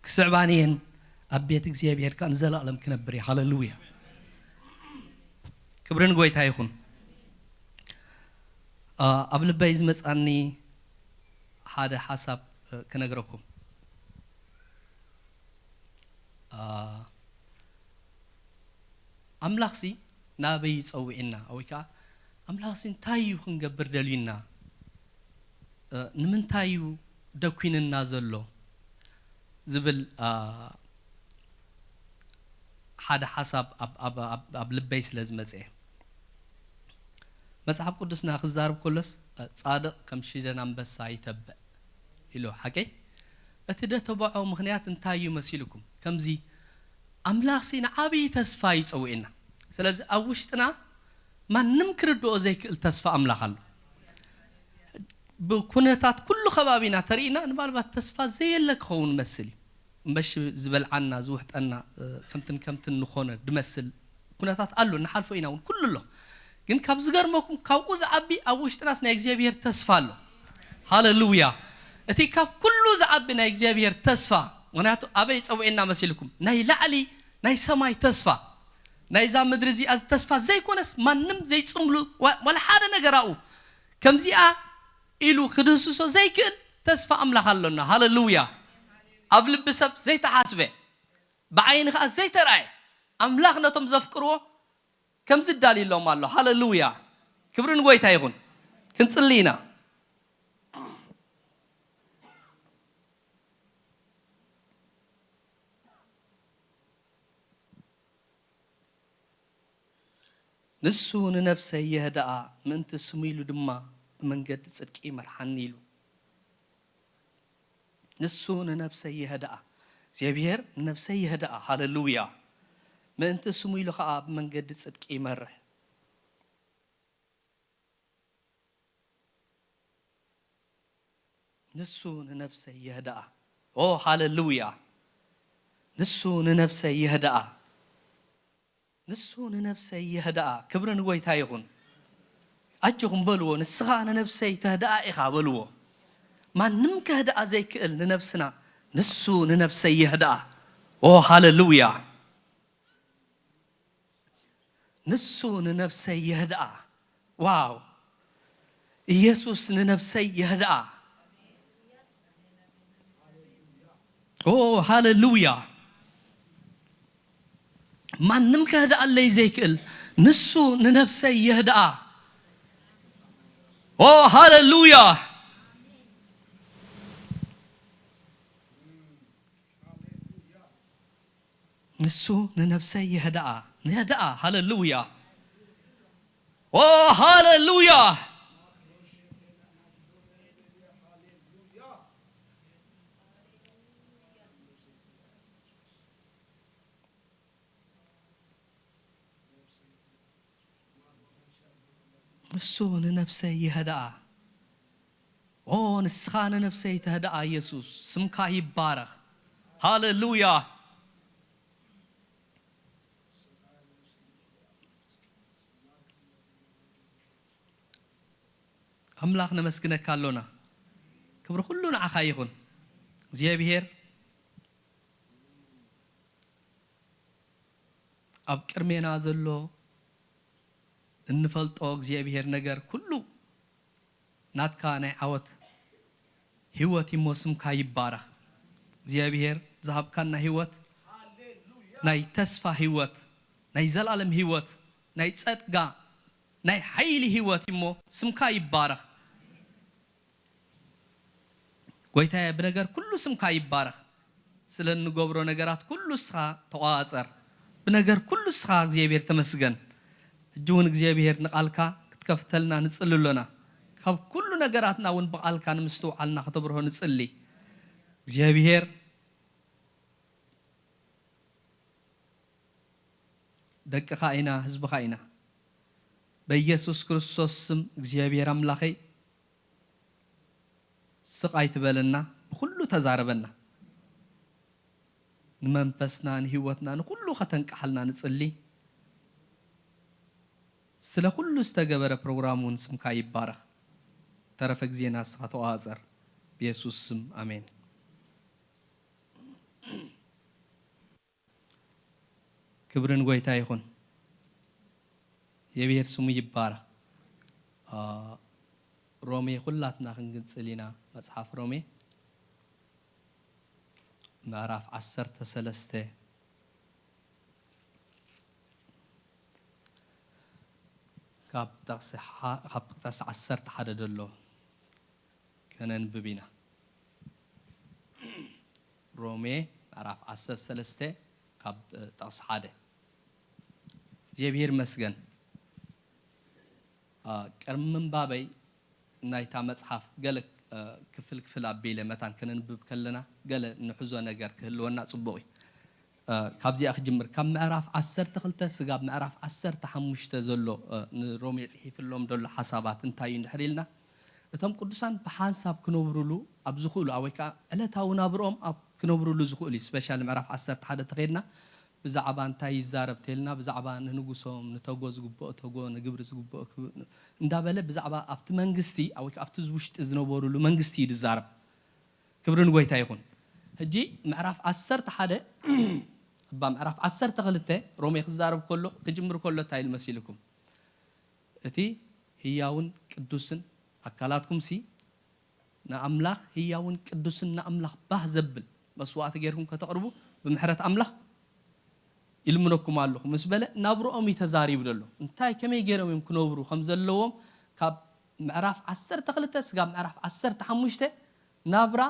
ክስዕባኒ እየን፣ ኣብ ቤት እግዚኣብሄር ከኣ ንዘለኣለም ክነብር እየ። ሃሌሉያ! ክብሪ ንጎይታ ይኹን። ኣ፣ ኣብ ልበይ ዝመጻኒ ሓደ ሓሳብ፣ እ፣ ክነግረኩም። ኣ፣ ኣምላኽሲ ናበይ እዩ ጸዊዕና? ወይ ከኣ ኣምላኽሲ እንታይ እዩ ክንገብር ደልዩና? እ፣ ንምንታይ እዩ ደኲንና ዘሎ? ዝብል፣ ኣ፣ ሓደ ሓሳብ ኣብ፣ ኣብ፣ ኣብ፣ ኣብ ልበይ ስለ ዝመጸ። መጽሓፍ ቅዱስና ክዛረብ ከሎስ፣ ጻድቕ ከም ሽደን ኣንበሳ ይተብዕ ኢሉ። ሓቀይ? እቲ ደተብዖ ምኽንያት እንታይ እዩ መሲልኩም? ከምዚ፣ ኣምላኽሲ ንዓብዪ ተስፋ እዩ ጸዊዕና። ስለዚ ኣብ ውሽጥና ማንም ክርድኦ ዘይክእል ተስፋ ኣምላኽ ኣሎ። ብኩነታት ኩሉ ከባቢና ተርኢና፣ ንባልባት ተስፋ ዘየለ ክኸውን መስል እዩ። እምበሺ ዝበልዓና፣ ዝውሕጠና፣ እ፣ ከምትን ከምትን ንኾነ ድመስል ኩነታት ኣሎ፣ ንሓልፎ ኢና እውን፣ ኩሉ ኣሎ። ግን ካብ ዝገርመኩም፣ ካብኡ ዝዓቢ ኣብ ውሽጥናስ ናይ እግዚኣብሄር ተስፋ ኣሎ። ሃሌሉያ! እቲ ካብ ኩሉ ዝዓቢ ናይ እግዚኣብሄር ተስፋ፣ ምኽንያቱ ኣበይ ጸውዒና መሲልኩም? ናይ ላዕሊ፣ ናይ ሰማይ ተስፋ። ናይዛ ምድሪ እዚኣ ተስፋ ዘይኮነስ፣ ማንም ዘይጽምሉ፣ ዋ-፣ ዋላ ሓደ ነገር ኣብኡ ከምዚኣ ኢሉ ክድህስሶ ዘይክእል ተስፋ ኣምላኽ ኣሎና። ሃሌሉያ! ኣብ ልቢ ሰብ ዘይተሓስበ፣ ብዓይኒ ኸኣ ዘይተራእየ ኣምላኽ ነቶም ዘፍቅርዎ ከምዚ ኣዳልዩሎም ኣሎ። ሃሌሉያ! ክብሪ ንጎይታ ይኹን። ክንጽሊ ኢና። ንሱ ንነፍሰይ የህድኣ፣ ምእንቲ ስሙ ኢሉ ድማ ብመንገዲ ጽድቂ ይመርሓኒ ኢሉ። ንሱ ንነፍሰይ የህድኣ። እግዚኣብሔር ንነፍሰይ የህድኣ። ሃሌሉያ። ምእንቲ ስሙ ኢሉ ኸኣ ብመንገዲ ጽድቂ ይመርሕ። ንሱ ንነፍሰይ የህድኣ። ኦ፣ ሃሌሉያ። ንሱ ንነፍሰይ የህድኣ። ንሱ ንነፍሰይ የህድኣ። ክብሪ ንጎይታ ይኹን። ኣጆኹም በልዎ፣ ንስኻ ንነፍሰይ ተህድኣ ኢኻ በልዎ። ማንም ከህድኣ ዘይክእል ንነፍስና፣ ንሱ ንነፍሰይ የህድኣ። ኦ፣ ሃሌሉያ። ንሱ ንነፍሰይ የህድኣ። ዋው! ኢየሱስ ንነፍሰይ የህድኣ። ኦ፣ ሃሌሉያ። ማንም ከህድኣለይ ዘይክእል ንሱ ንነፍሰይ የህድኣ። ኦ፣ ሃሌሉያ። ንሱ ንነፍሰይ የህድኣ። የህድኣ። ሃሌሉያ። ኦ፣ ሃሌሉያ። ንሱ ንነፍሰይ የህድኣ። ኦ፣ ንስኻ ንነፍሰይ ተህድኣ ኢየሱስ፣ ስምካ ይባረኽ። ሃሌሉያ። ኣምላኽ ነመስግነካ ኣሎና። ክብሪ ኩሉ ንዓኻ ይኹን። እግዚኣብሔር ኣብ ቅድሜና ዘሎ እንፈልጦ እግዚኣብሔር ነገር ኩሉ ናትካ ናይ ዓወት ህይወት እሞ ስምካ ይባረኽ። እግዚኣብሔር ዝሃብካና ህይወት ናይ ተስፋ ህይወት፣ ናይ ዘላለም ህይወት፣ ናይ ጸጋ፣ ናይ ሓይሊ ህይወት እሞ ስምካ ይባረኽ። ጎይታየ፣ ብነገር ኩሉ ስምካ ይባረኽ። ስለ እንገብሮ ነገራት ኩሉ እስኻ ተቋጸር። ብነገር ኩሉ እስኻ እግዚኣብሔር ተመስገን። ሕጂ እውን እግዚኣብሔር ንቓልካ ክትከፍተልና ንጽሊ ኣሎና። ካብ ኩሉ ነገራትና እውን ብቓልካ ንምስትውዓልና ከተብርሆ ንጽሊ። እግዚኣብሔር ደቅኻ ኢና፣ ህዝብኻ ኢና። በኢየሱስ ክርስቶስ ስም እግዚኣብሔር ኣምላኸይ ስቕ ኣይትበለና፣ ብኹሉ ተዛረበና። ንመንፈስና፣ ንህይወትና፣ ንኹሉ ከተንቅሓልና ንጽሊ። ስለ ኩሉ ዝተገበረ ፕሮግራም እውን ስምካ ይባረኽ። ተረፈ ግዜና ንስኻ ተቆጻጸር። ብየሱስ ስም ኣሜን። ክብሪ ንጎይታ ይኹን። የብሔር ስሙ ይባረኽ። አ፣ ሮሜ ኩላትና ክንግንጽል ኢና። መጽሓፍ ሮሜ ምዕራፍ ዓሰርተ ሰለስተ ካብ ጥቕሲ ሓ-፣ ካብ ጥቕሲ ዓሰርተ ሓደ ዘሎ ከነንብብ ኢና። ሮሜ ምዕራፍ ዓሰርተ ሰለስተ ካብ፣ እ፣ ጥቕሲ ሓደ። እግዚኣብሔር ይመስገን። አ፣ ቅድሚ ምንባበይ ናይታ መጽሓፍ ገለ፣ እ፣ ክፍል ክፍል ኣቢለ መታን ከነንብብ ከለና ገለ ንሕዞ ነገር ክህልወና ጽቡቕ እዩ። እ፣ ካብዚኣ ክጅምር። ካብ ምዕራፍ ዓሰርተ ክልተ ስጋብ ምዕራፍ ዓሰርተ ሓሙሽተ ዘሎ፣ እ፣ ንሮሜ ጽሒፍሎም ዘሎ ሓሳባት እንታይ እዩ እንድሕር ኢልና፣ እቶም ቅዱሳን ብሓንሳብ ክነብሩሉ ኣብ ዝኽእሉ፣ ኣብ ወይ ከኣ ዕለታዊ ናብርኦም ኣብ ክነብሩሉ ዝኽእሉ እዩ። ስፔሻሊ ምዕራፍ ዓሰርተ ሓደ ተኸይድና ብዛዕባ እንታይ ይዛረብ ተልና፣ ብዛዕባ ንንጉሶም፣ ንተጎ ዝግብኦ ተጎ፣ ንግብሪ ዝግብኦ ክብ-፣ እንዳበለ ብዛዕባ ኣብቲ መንግስቲ፣ ኣብ ወይ ከኣ ኣብቲ ውሽጢ ዝነበሩሉ መንግስቲ እዩ ዝዛረብ። ክብሪ ንጎይታ ይኹን። ሕጂ ምዕራፍ ዓሰርተ ሓደ፣ እባ ምዕራፍ ዓሰርተ ክልተ ሮሜ ክዛረብ ከሎ፣ ክጅምር ከሎ እንታይ ኢሉ መሲልኩም? እቲ ህያውን ቅዱስን ኣካላትኩምሲ ንኣምላኽ ህያውን ቅዱስን ንኣምላኽ ባህ ዘብል መስዋእቲ ጌርኩም ከተቕርቡ ብምሕረት ኣምላኽ ይልምነኩም ኣለኹ ምስ በለ ናብርኦም እዩ ተዛሪቡ ዘሎ። እንታይ ከመይ ገይሮም እዮም ክነብሩ ከም ዘለዎም ካብ ምዕራፍ ዓሰርተ ክልተ ስጋብ ምዕራፍ ዓሰርተ ሓሙሽተ ናብራ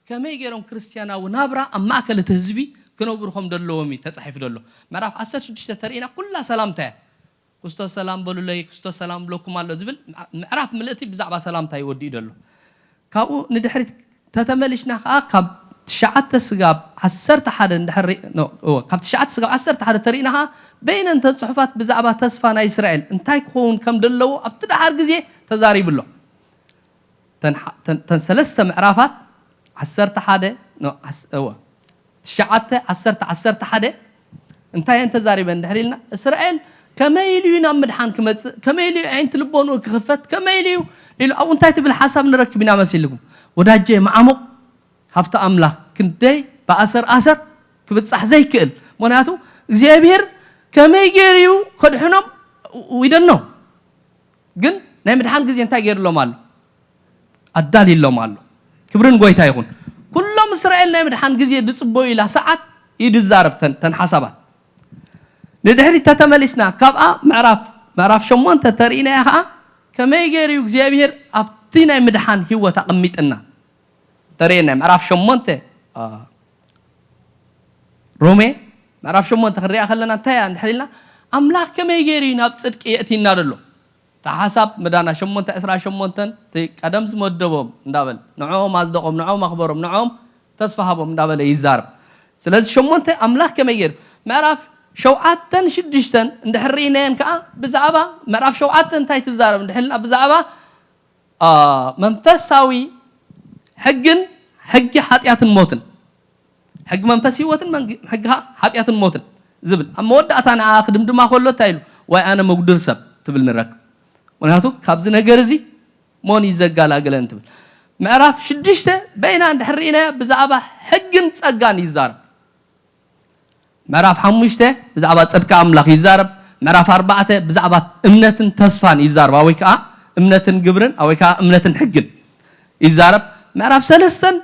ከመይ ገይሮም ክርስትያናዊ ናብራ ኣብ ማእከል እቲ ህዝቢ ክነብሩ ከም ዘለዎም እዩ ተጻሒፉ ዘሎ። ምዕራፍ ዓሰርተ ሽዱሽተ ተርእና ኩላ ሰላምታ እያ። ክርስቶስ ሰላም በሉለይ፣ ክርስቶስ ሰላም ብለኩም ኣሎ ዝብል ምዕራፍ ምልእቲ ብዛዕባ ሰላምታ እዩ ወዲኡ ዘሎ። ካብኡ ንድሕሪት ተተመሊሽና ከዓ ካብ ትሽዓተ ስጋብ ዓሰርተ ሓደ እንድሕር ርኢ-፣ ኖ፣ እወ፣ ካብ ትሽዓተ ስጋብ ዓሰርተ ሓደ ተሪእና ከዓ በይነን እተን ጽሑፋት ብዛዕባ ተስፋ ናይ እስራኤል እንታይ ክኸውን ከም ዘለዎ ኣብቲ ደሓር ግዜ ተዛሪቡ ኣሎ። ተን ሓ-፣ ተን፣ ተን ሰለስተ ምዕራፋት ዓሰርተ ሓደ፣ ኖ፣ ዓስ-፣ እወ፣ ትሽዓተ፣ ዓሰርተ፣ ዓሰርተ ሓደ እንታይ እየን ተዛሪበን እንድሕር ኢልና፣ እስራኤል ከመይ ኢሉ እዩ ናብ ምድሓን ክመጽእ፣ ከመይ ኢሉ እዩ ኣዒንቲ ልቦንኡ ክኽፈት፣ ከመይ ኢሉ እዩ ኢሉ ኣብኡ እንታይ ትብል ሓሳብ ንረክብ ኢና መሲልኩም? ወዳጀ መዓሙቕ ሃፍቲ ኣምላኽ ክንደይ ብኣሰር ኣሰር ክብጻሕ ዘይክእል። ምኽንያቱ እግዚኣብሔር ከመይ ገይሩ እዩ ከድሕኖም? We don't know። ግን ናይ ምድሓን ግዜ እንታይ ገይርሎም ኣሎ? ኣዳልይሎም ኣሎ። ክብርን ጎይታ ይኹን። ኩሎም እስራኤል ናይ ምድሓን ግዜ ዝጽበዩላ ሰዓት እዩ ዝዛረብ ተን፣ ተን ሓሳባት። ንድሕሪት ተተመሊስና ካብኣ ምዕራፍ፣ ምዕራፍ ሸሞንተ ተርእይናያ ኸዓ ከመይ ገይሩ እዩ እግዚኣብሔር ኣብቲ ናይ ምድሓን ህይወት ኣቐሚጥና? ተርእየና ምዕራፍ ሸሞንተ፣ አ፣ ሮሜ ምዕራፍ ሸሞንተ ክንሪኣ ከለና እንታይ እያ እንድሕር ኢልና፣ ኣምላኽ ከመይ ገይሩ እዩ ናብ ጽድቂ የእቲና ዘሎ? እታ ሓሳብ ምዳና ሸሞንተ ዕስራ ሸሞንተን እቲ ቀደም ዝመደቦም እንዳበል፣ ንዕኦም ኣጽደቖም፣ ንዕኦም ኣኽበሮም፣ ንዕኦም ተስፋ ሃቦም እንዳበለ ይዛረብ። ስለዚ ሸሞንተ ኣምላኽ ከመይ ገይሩ፣ ምዕራፍ ሸውዓተን ሽዱሽተን እንድሕር ርኢናየን ከኣ ብዛዕባ ምዕራፍ ሸውዓተ እንታይ ትዛረብ እንድሕር ኢልና፣ ብዛዕባ አ፣ መንፈሳዊ ሕግን ሕጊ ሓጢኣትን ሞትን፣ ሕጊ መንፈስ ህይወትን መንግ-፣ ሕጊ ሓጢኣትን ሞትን ዝብል ኣብ መወዳእታ ንዓ ክድምድማ ከሎ እንታይ ኢሉ? "ዋይ ኣነ መጉድር ሰብ" ትብል ንረክብ። ምክንያቱ ካብዚ ነገር እዚ መን እዩ ዘጋላግለን ትብል። ምዕራፍ ሽዱሽተ በይና እንድሕር ርኢናያ ብዛዕባ ሕግን ጸጋን ይዛረብ። ምዕራፍ ሓሙሽተ ብዛዕባ ጽድቂ ኣምላኽ ይዛረብ። ምዕራፍ ኣርባዕተ ብዛዕባ እምነትን ተስፋን ይዛረብ፣ ወይ ከኣ እምነትን ግብርን፣ ወይ ከኣ እምነትን ሕግን ይዛረብ። ምዕራፍ ሰለስተን፣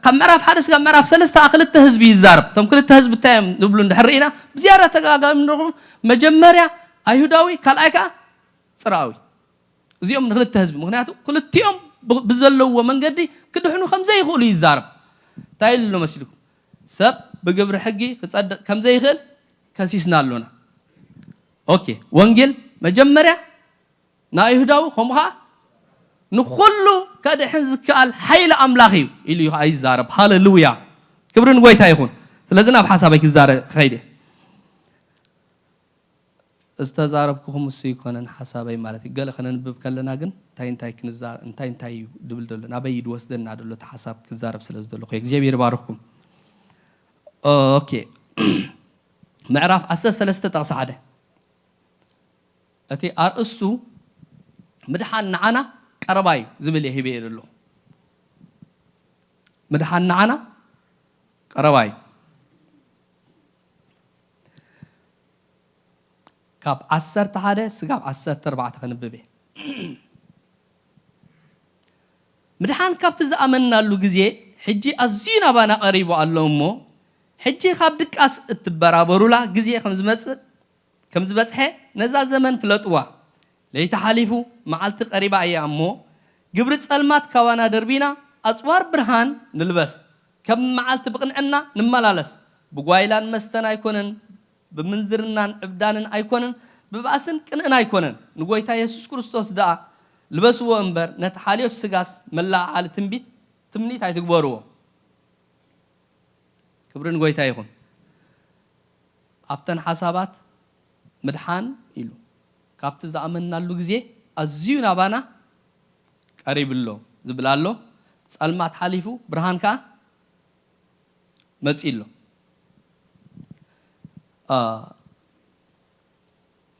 ካብ ምዕራፍ ሓደ ስጋብ ምዕራፍ ሰለስተ ክልተ ህዝቢ ይዛረብ። እቶም ክልተ ህዝቢ እንታይ እዮም ዝብሉ እንድሕር ርኢና፣ ብዝያዳ ተጋጋሚ ንረኽቦም፣ መጀመርያ ኣይሁዳዊ፣ ካልኣይ ከኣ ጽርኣዊ። እዚኦም ንክልተ ህዝቢ፣ ምክንያቱ ክልቲኦም ብ-፣ ብዘለዎ መንገዲ ክድሕኑ ከም ዘይኽእሉ ይዛረብ። እንታይ ኢሉ ኣሎ መሲልኩም? ሰብ ብግብሪ ሕጊ ክጸድቕ ከም ዘይኽእል ከሲስና ኣሎና። ኦኬ፣ ወንጌል መጀመርያ ንኣይሁዳዊ፣ ከምኡ ኸዓ ንኹሉ ከድሕን ዝከኣል ሓይሊ ኣምላኽ እዩ ኢሉ እዩ ኸዓ ይዛረብ። ሃሌሉያ! ክብሪ ንጎይታ ይኹን። ስለዚ ናብ ሓሳበይ ክዛረ-፣ ክኸይድ እየ። ዝተዛረብኩኹም እሱ ይኮነን ሓሳበይ ማለት እዩ። ገለ ከነንብብ ከለና ግን እንታይ እንታይ ክንዛ-፣ እንታይ እንታይ እዩ ድብል ዘሎ፣ ናበይ እዩ ድወስደና ደሎ እቲ ሓሳብ ክዛረብ ስለ ዝደለኹ። እግዚኣብሔር ይባርኽኩም። ኦኬ። ምዕራፍ ዓሰርተ ሰለስተ ጥቕሲ ሓደ። እቲ ኣርእስቱ ምድሓን ንዓና ቀረባ እዩ ዝብል እየ ሂበ እየ ዘለኹ። ምድሓን ንዓና ቀረባ እዩ። ካብ ዓሰርተ ሓደ ስጋብ ዓሰርተ ኣርባዕተ ከንብብ እየ። ምድሓን ካብቲ ዝኣመንናሉ ግዜ ሕጂ ኣዝዩ ናባና ቀሪቡ ኣሎ እሞ፣ ሕጂ ካብ ድቃስ እትበራበሩላ ግዜ ከም ዝመጽእ፣ ከም ዝበጽሐ ነዛ ዘመን ፍለጥዋ። ለይቲ ሓሊፉ፣ መዓልቲ ቀሪባ እያ እሞ፣ ግብሪ ጸልማት ካባና ደርቢና፣ ኣጽዋር ብርሃን ንልበስ። ከም መዓልቲ ብቕንዕና ንመላለስ። ብጓይላን መስተን ኣይኮነን፣ ብምንዝርናን ዕብዳንን ኣይኮነን፣ ብባእስን ቅንእን ኣይኮነን። ንጎይታ የሱስ ክርስቶስ ደኣ ልበስዎ እምበር፣ ነቲ ሓልዮት ስጋስ መለዓዓሊ ትንቢት፣ ትምኒት ኣይትግበርዎ። ክብሪ ንጎይታ ይኹን። ኣብተን ሓሳባት ምድሓን ኢሉ፣ ካብቲ ዝኣመንናሉ ግዜ ኣዝዩ ናባና ቀሪቡ ኣሎ ዝብል ኣሎ። ጸልማት ሓሊፉ ብርሃን ከኣ መጺኡ ኣሎ። አ፣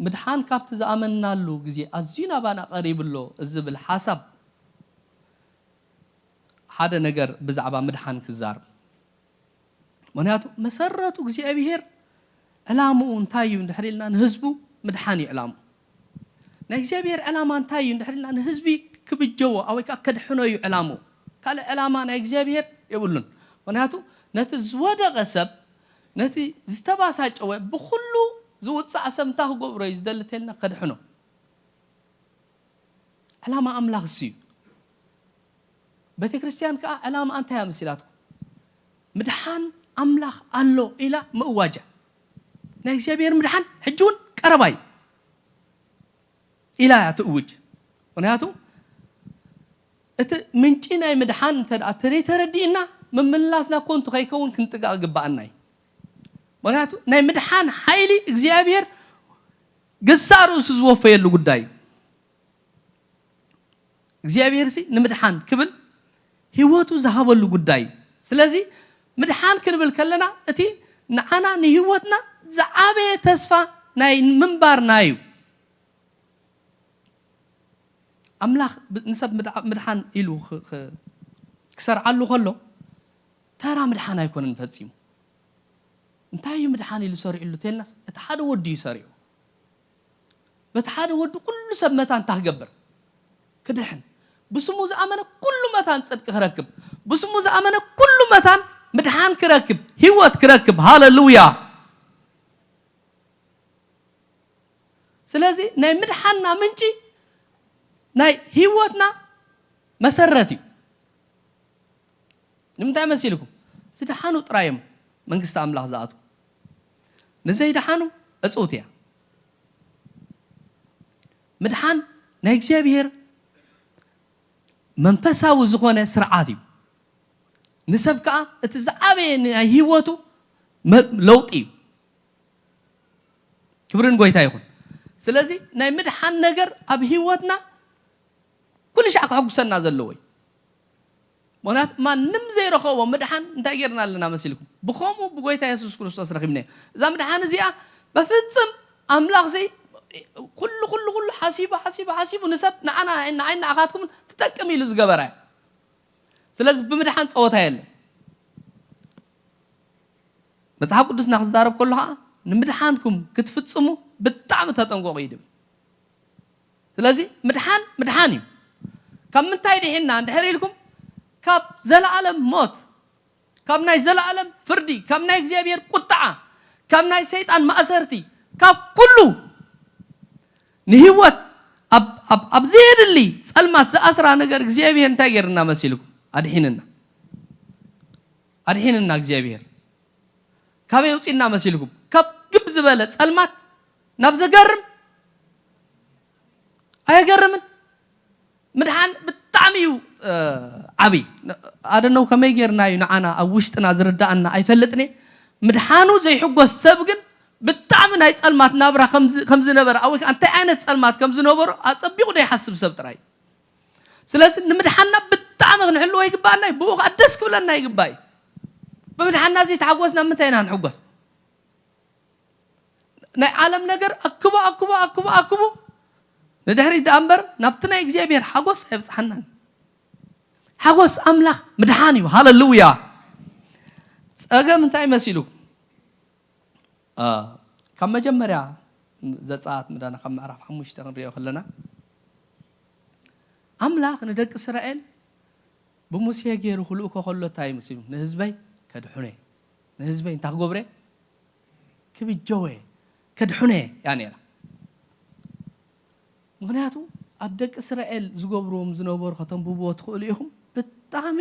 ምድሓን ካብቲ ዝኣመንናሉ ግዜ ኣዝዩ ናባና ቀሪቡ ኣሎ ዝብል ሓሳብ ሓደ ነገር ብዛዕባ ምድሓን ክዛረብ። ምኽንያቱ መሰረቱ እግዚኣብሄር ዕላምኡ እንታይ እዩ እንድሕር ኢልና፣ ንህዝቡ ምድሓን እዩ ዕላምኡ። ናይ እግዚኣብሄር ዕላማ እንታይ እዩ እንድሕር ኢልና፣ ንህዝቢ ክብጀዎ ወይ ከዓ ከድሕኖ እዩ ዕላምኡ። ካልእ ዕላማ ናይ እግዚኣብሄር የብሉን። ምኽንያቱ ነቲ ዝወደቐ ሰብ፣ ነቲ ዝተባሳጨወ፣ ብኹሉ ዝውጻእ ሰብ እንታይ ክገብሮ እዩ ዝደሊ ተልና፣ ከድሕኖ። ዕላማ ኣምላኽ እሱ እዩ። ቤተ ክርስቲያን ከዓ ዕላማ እንታይ እያ መሲላትኩም? ምድሓን ኣምላኽ ኣሎ ኢላ ምእዋጃ። ናይ እግዚኣብሔር ምድሓን ሕጂ እውን ቀረባ እዩ። ኢላ እያ ትእውጅ። ምክንያቱ እቲ ምንጪ ናይ ምድሓን እንተ ደኣ ተዘይተረዲእና፣ ምምላስና ኮንቱ ከይከውን ክንጥንቀቕ ግባኣና እዩ። ምክንያቱ ናይ ምድሓን ሓይሊ እግዚኣብሔር ገዛእ ርእሱ ዝወፈየሉ ጉዳይ እዩ። እግዚኣብሔርሲ ንምድሓን ክብል ህይወቱ ዝሃበሉ ጉዳይ እዩ። ስለዚ ምድሓን ክንብል ከለና እቲ ንዓና ንህይወትና ዝዓበየ ተስፋ ናይ ምንባርና እዩ። ኣምላኽ ብ- ንሰብ ምድዓ- ምድሓን ኢሉ ኽ- ኽ- ክሰርዓሉ ከሎ ተራ ምድሓን ኣይኮነን ፈጺሙ። እንታይ እዩ ምድሓን ኢሉ ሰሪዕሉ ተልናስ እቲ ሓደ ወዲ እዩ ሰሪዑ። በቲ ሓደ ወዲ ኩሉ ሰብ መታን እንታይ ክገብር ክድሕን፣ ብስሙ ዝኣመነ ኩሉ መታን ጽድቂ ክረክብ፣ ብስሙ ዝኣመነ ኩሉ መታን ምድሓን ክረክብ፣ ህይወት ክረክብ። ሃለሉያ። ስለዚ ናይ ምድሓንና ምንጪ ናይ ህይወትና መሰረት እዩ። ንምንታይ መሲልኩም? ዝደሓኑ ጥራይ እዮም መንግስቲ ኣምላኽ ዝኣትዉ። ንዘይደሓኑ ዕፅውቲ እያ። ምድሓን ናይ እግዚኣብሔር መንፈሳዊ ዝኾነ ስርዓት እዩ። ንሰብ ከዓ እቲ ዝዓበየ ናይ ህይወቱ መ- ለውጢ እዩ። ክብርን ጎይታ ይኹን። ስለዚ ናይ ምድሓን ነገር ኣብ ህይወትና ኩሉ ሻዕ ከሐጉሰና ዘለዎ እዩ። ምክንያቱ ማንም ዘይረኸቦ ምድሓን እንታይ ጌርና ኣለና መሲልኩም? ብኸምኡ ብጎይታ የሱስ ክርስቶስ ረኺብና። እዛ ምድሓን እዚኣ በፍጽም ኣምላኽ ዘይ ኩሉ ኩሉ ኩሉ ሓሲቡ ሓሲቡ ሓሲቡ ንሰብ ንዓና ንዓይ ንዓኻትኩም ትጠቅም ኢሉ ዝገበራ እያ። ስለዚ ብምድሓን ፀወታ የለን። መፅሓፍ ቅዱስና ክዛረብ ከሎ ከዓ ንምድሓንኩም ክትፍፅሙ ብጣዕሚ ተጠንቀቑ እዩ ድብል። ስለዚ ምድሓን ምድሓን እዩ። ካብ ምንታይ ድሒንና እንድሕር ኢልኩም፣ ካብ ዘለኣለም ሞት፣ ካብ ናይ ዘለኣለም ፍርዲ፣ ካብ ናይ እግዚኣብሔር ቁጥዓ፣ ካብ ናይ ሰይጣን ማእሰርቲ፣ ካብ ኩሉ ንህይወት ኣብ- ኣብ- ኣብ ዘየድሊ ጸልማት ዝኣስራ ነገር እግዚኣብሔር እንታይ ገይርና መሲልኩም? ኣድሒንና። ኣድሒንና እግዚኣብሔር። ካበይ ኣውጺእና መሲልኩም? ካብ ግብ ዝበለ ጸልማት ናብ ዘገርም ኣየገርምን? ምድሓን ብጣዕሚ እዩ ዓብይ። ኣደነው ከመይ ጌርና እዩ ንዓና ኣብ ውሽጥና ዝርዳኣና ኣይፈልጥን እየ። ምድሓኑ ዘይሕጎስ ሰብ ግን ብጣዕሚ ናይ ጸልማት ናብራ ከም ዝነበረ ኣወይ እንታይ ዓይነት ጸልማት ከም ዝነበሩ ኣጸቢቑ ዘይሓስብ ሰብ ጥራይ እዩ። ስለዚ ንምድሓንና ብጣዕሚ ክንሕልዎ ይግባኣና እዩ። ብኡ ከዓ ደስ ክብለና ይግባእ እዩ። ብምድሓንና ዘይተሓጎስና ምንታይ ኢና ክንሕጎስ? ናይ ዓለም ነገር ኣክቡ ኣክቡ ኣክቡ ኣክቡ ንድሕሪት ደኣ እምበር ናብቲ ናይ እግዚኣብሔር ሓጎስ ኣይብፅሓናን። ሓጎስ ኣምላኽ ምድሓን እዩ። ሃለሉያ። ፀገም እንታይ መሲሉ? ካብ መጀመርያ ዘፀኣት ምዳና ካብ ምዕራፍ ሓሙሽተ ክንሪኦ ከለና ኣምላኽ ንደቂ እስራኤል ብሙሴ ገይሩ ክልእኮ ከሎ እንታይ መሲሉ? ንህዝበይ ከድሕኖ እየ። ንህዝበይ እንታይ ክገብረ? ክብጀወ ከድሕነ እያ ነይራ። ምክንያቱ ኣብ ደቂ እስራኤል ዝገብርዎም ዝነበሩ ከተንብብዎ ትኽእሉ ኢኹም። ብጣዕሚ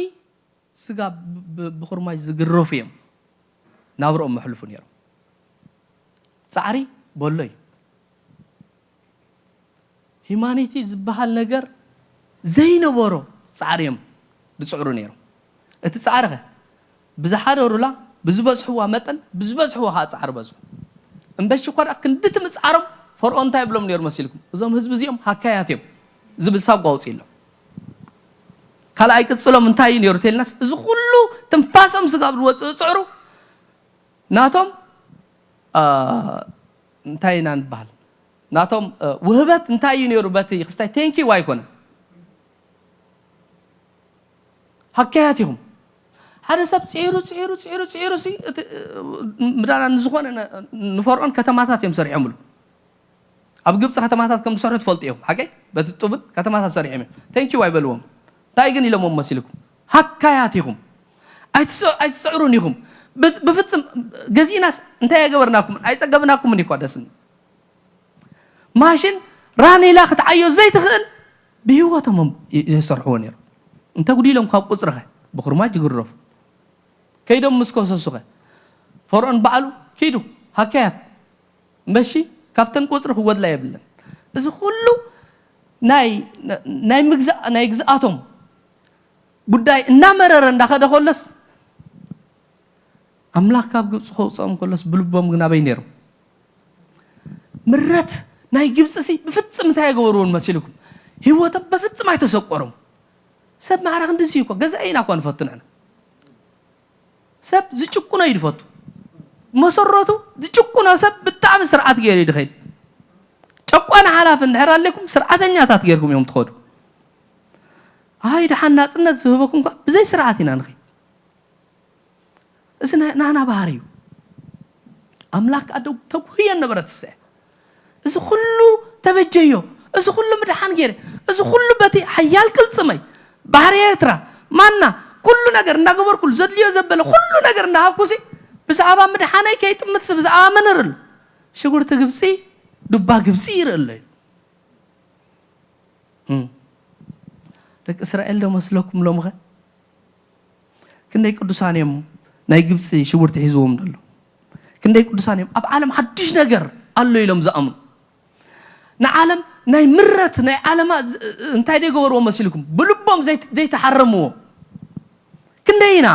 ስጋ ብ- ብ- ብኹርማጅ ዝግረፉ እዮም ናብርኦም መሕልፉ ነይሮም። ፃዕሪ በሎ እዩ። ሂማኒቲ ዝበሃል ነገር ዘይነበሮ ፃዕሪ እዮም ዝፅዕሩ ነይሮም። እቲ ፃዕሪ ኸ ብዝሓደሩላ ብዝበዝሕዋ መጠን ብዝበዝሕዎ ከዓ ፃዕሪ በዝሑ። እምበሺ እኳ ደኣ ክንድቲ ምፅዓሮም ፈርኦን እንታይ ይብሎም ነይሩ መሲልኩም? እዞም ህዝቢ እዚኦም ሃካያት እዮም ዝብል ሳጓ ኣውፅእሎም። ካልኣይ ቅፅሎም እንታይ እዩ ነይሩ ተልናስ እዚ ኩሉ ትንፋሶም ስጋብ ዝወፅእ ዝፅዕሩ ናቶም እንታይ ኢና ንበሃል? ናቶም ውህበት እንታይ እዩ ነይሩ? በቲ ክስታይ ቴንኪው ኣይኮነን። ሃካያት ኢኹም። ሓደ ሰብ ፅዒሩ ፅዒሩ ፅዒሩ ፅዒሩ ሲ እቲ ምዳና ንዝኾነ ንፈርዖን ከተማታት እዮም ሰሪሖምሉ። ኣብ ግብፂ ከተማታት ከም ዝሰርሑ ትፈልጡ ኢኹም። ሓቀይ በቲ ጡብን ከተማታት ሰሪሖም እዮም። ቴንኪው ኣይበልዎም። እንታይ ግን ኢሎምዎም መሲልኩም? ሃካያት ኢኹም። ኣይትስዕሩን ኢኹም። ብፍፅም ገዚእናስ እንታይ ኣይገበርናኩምን ኣይፀገብናኩምን እኳ ደስን ማሽን ራኔላ ክትዓዮ ዘይትኽእል ብህይወቶም የሰርሕዎ ነይሮም። እንተጉዲሎም ካብ ቁፅሪ ኸ ብኹርማጅ ይግረፉ። ከይዶም ምስ ከሰሱ ኸ ፈርዖን ባዕሉ ኪዱ ሃካያት እምበሺ ካብተን ቁፅሪ ክጎድላ የብለን። እዚ ኩሉ ናይ ናይ ምግዛእ ናይ ግዝኣቶም ጉዳይ እናመረረ እንዳኸደ ከሎስ ኣምላኽ ካብ ግብፂ ከውፅኦም ከሎስ ብልቦም ግን ኣበይ ነይሮም? ምረት ናይ ግብፂ ሲ ብፍፅም እንታይ የገበርዎን መሲልኩም? ህይወቶም በፍፅም ኣይተሰቆሮም። ሰብ ማዕረ ክንድዚ እኮ ገዛኢ ኢና እኳ ንፈቱ ንሕና። ሰብ ዝጭቁኖ እዩ ዝፈቱ። መሰረቱ ዝጭቁኖ ሰብ ብጣዕሚ ስርዓት ገይሩ እዩ ዝኸይድ። ጨቋኒ ሓላፊ እንድሕር ኣለኩም ስርዓተኛታት ገይርኩም እዮም ትኸዱ። ኣይ ደሓን ናፅነት ዝህበኩም እኳ ብዘይ ስርዓት ኢና ንኸይድ። እዚ ናይ- ናና ባህሪ እዩ። ኣምላክ ኣደው ተጉህየ ነበረት እሰ እዚ ኩሉ ተበጀዮ፣ እዚ ኩሉ ምድሓን ገይረ፣ እዚ ኩሉ በቲ ሓያል ቅልፅመይ ባሕሪ ኤርትራ ማና ኩሉ ነገር እንዳገበርኩሉ ዘድልዮ ዘበለ ኩሉ ነገር እንዳሃብኩሲ ብዛዕባ ምድሓነይ ከይጥምትሲ ብዛዕባ መን ርል ሽጉርቲ ግብፂ ዱባ ግብፂ ይርኢ ኣሎ እዩ። እም። ደቂ እስራኤል ዶ መስለኩም ሎምኸ? ክንደይ ቅዱሳን እዮም ናይ ግብፂ ሽጉርቲ ሒዝዎም ደሎ? ክንደይ ቅዱሳን እዮም ኣብ ዓለም ሓድሽ ነገር ኣሎ ኢሎም ዝኣምኑ? ንዓለም ናይ ምረት ናይ ዓለማ ዝ- እንታይ ደይገበርዎ መሲልኩም? ብልቦም ዘይት- ዘይተሓረምዎ ክንደይ ኢና?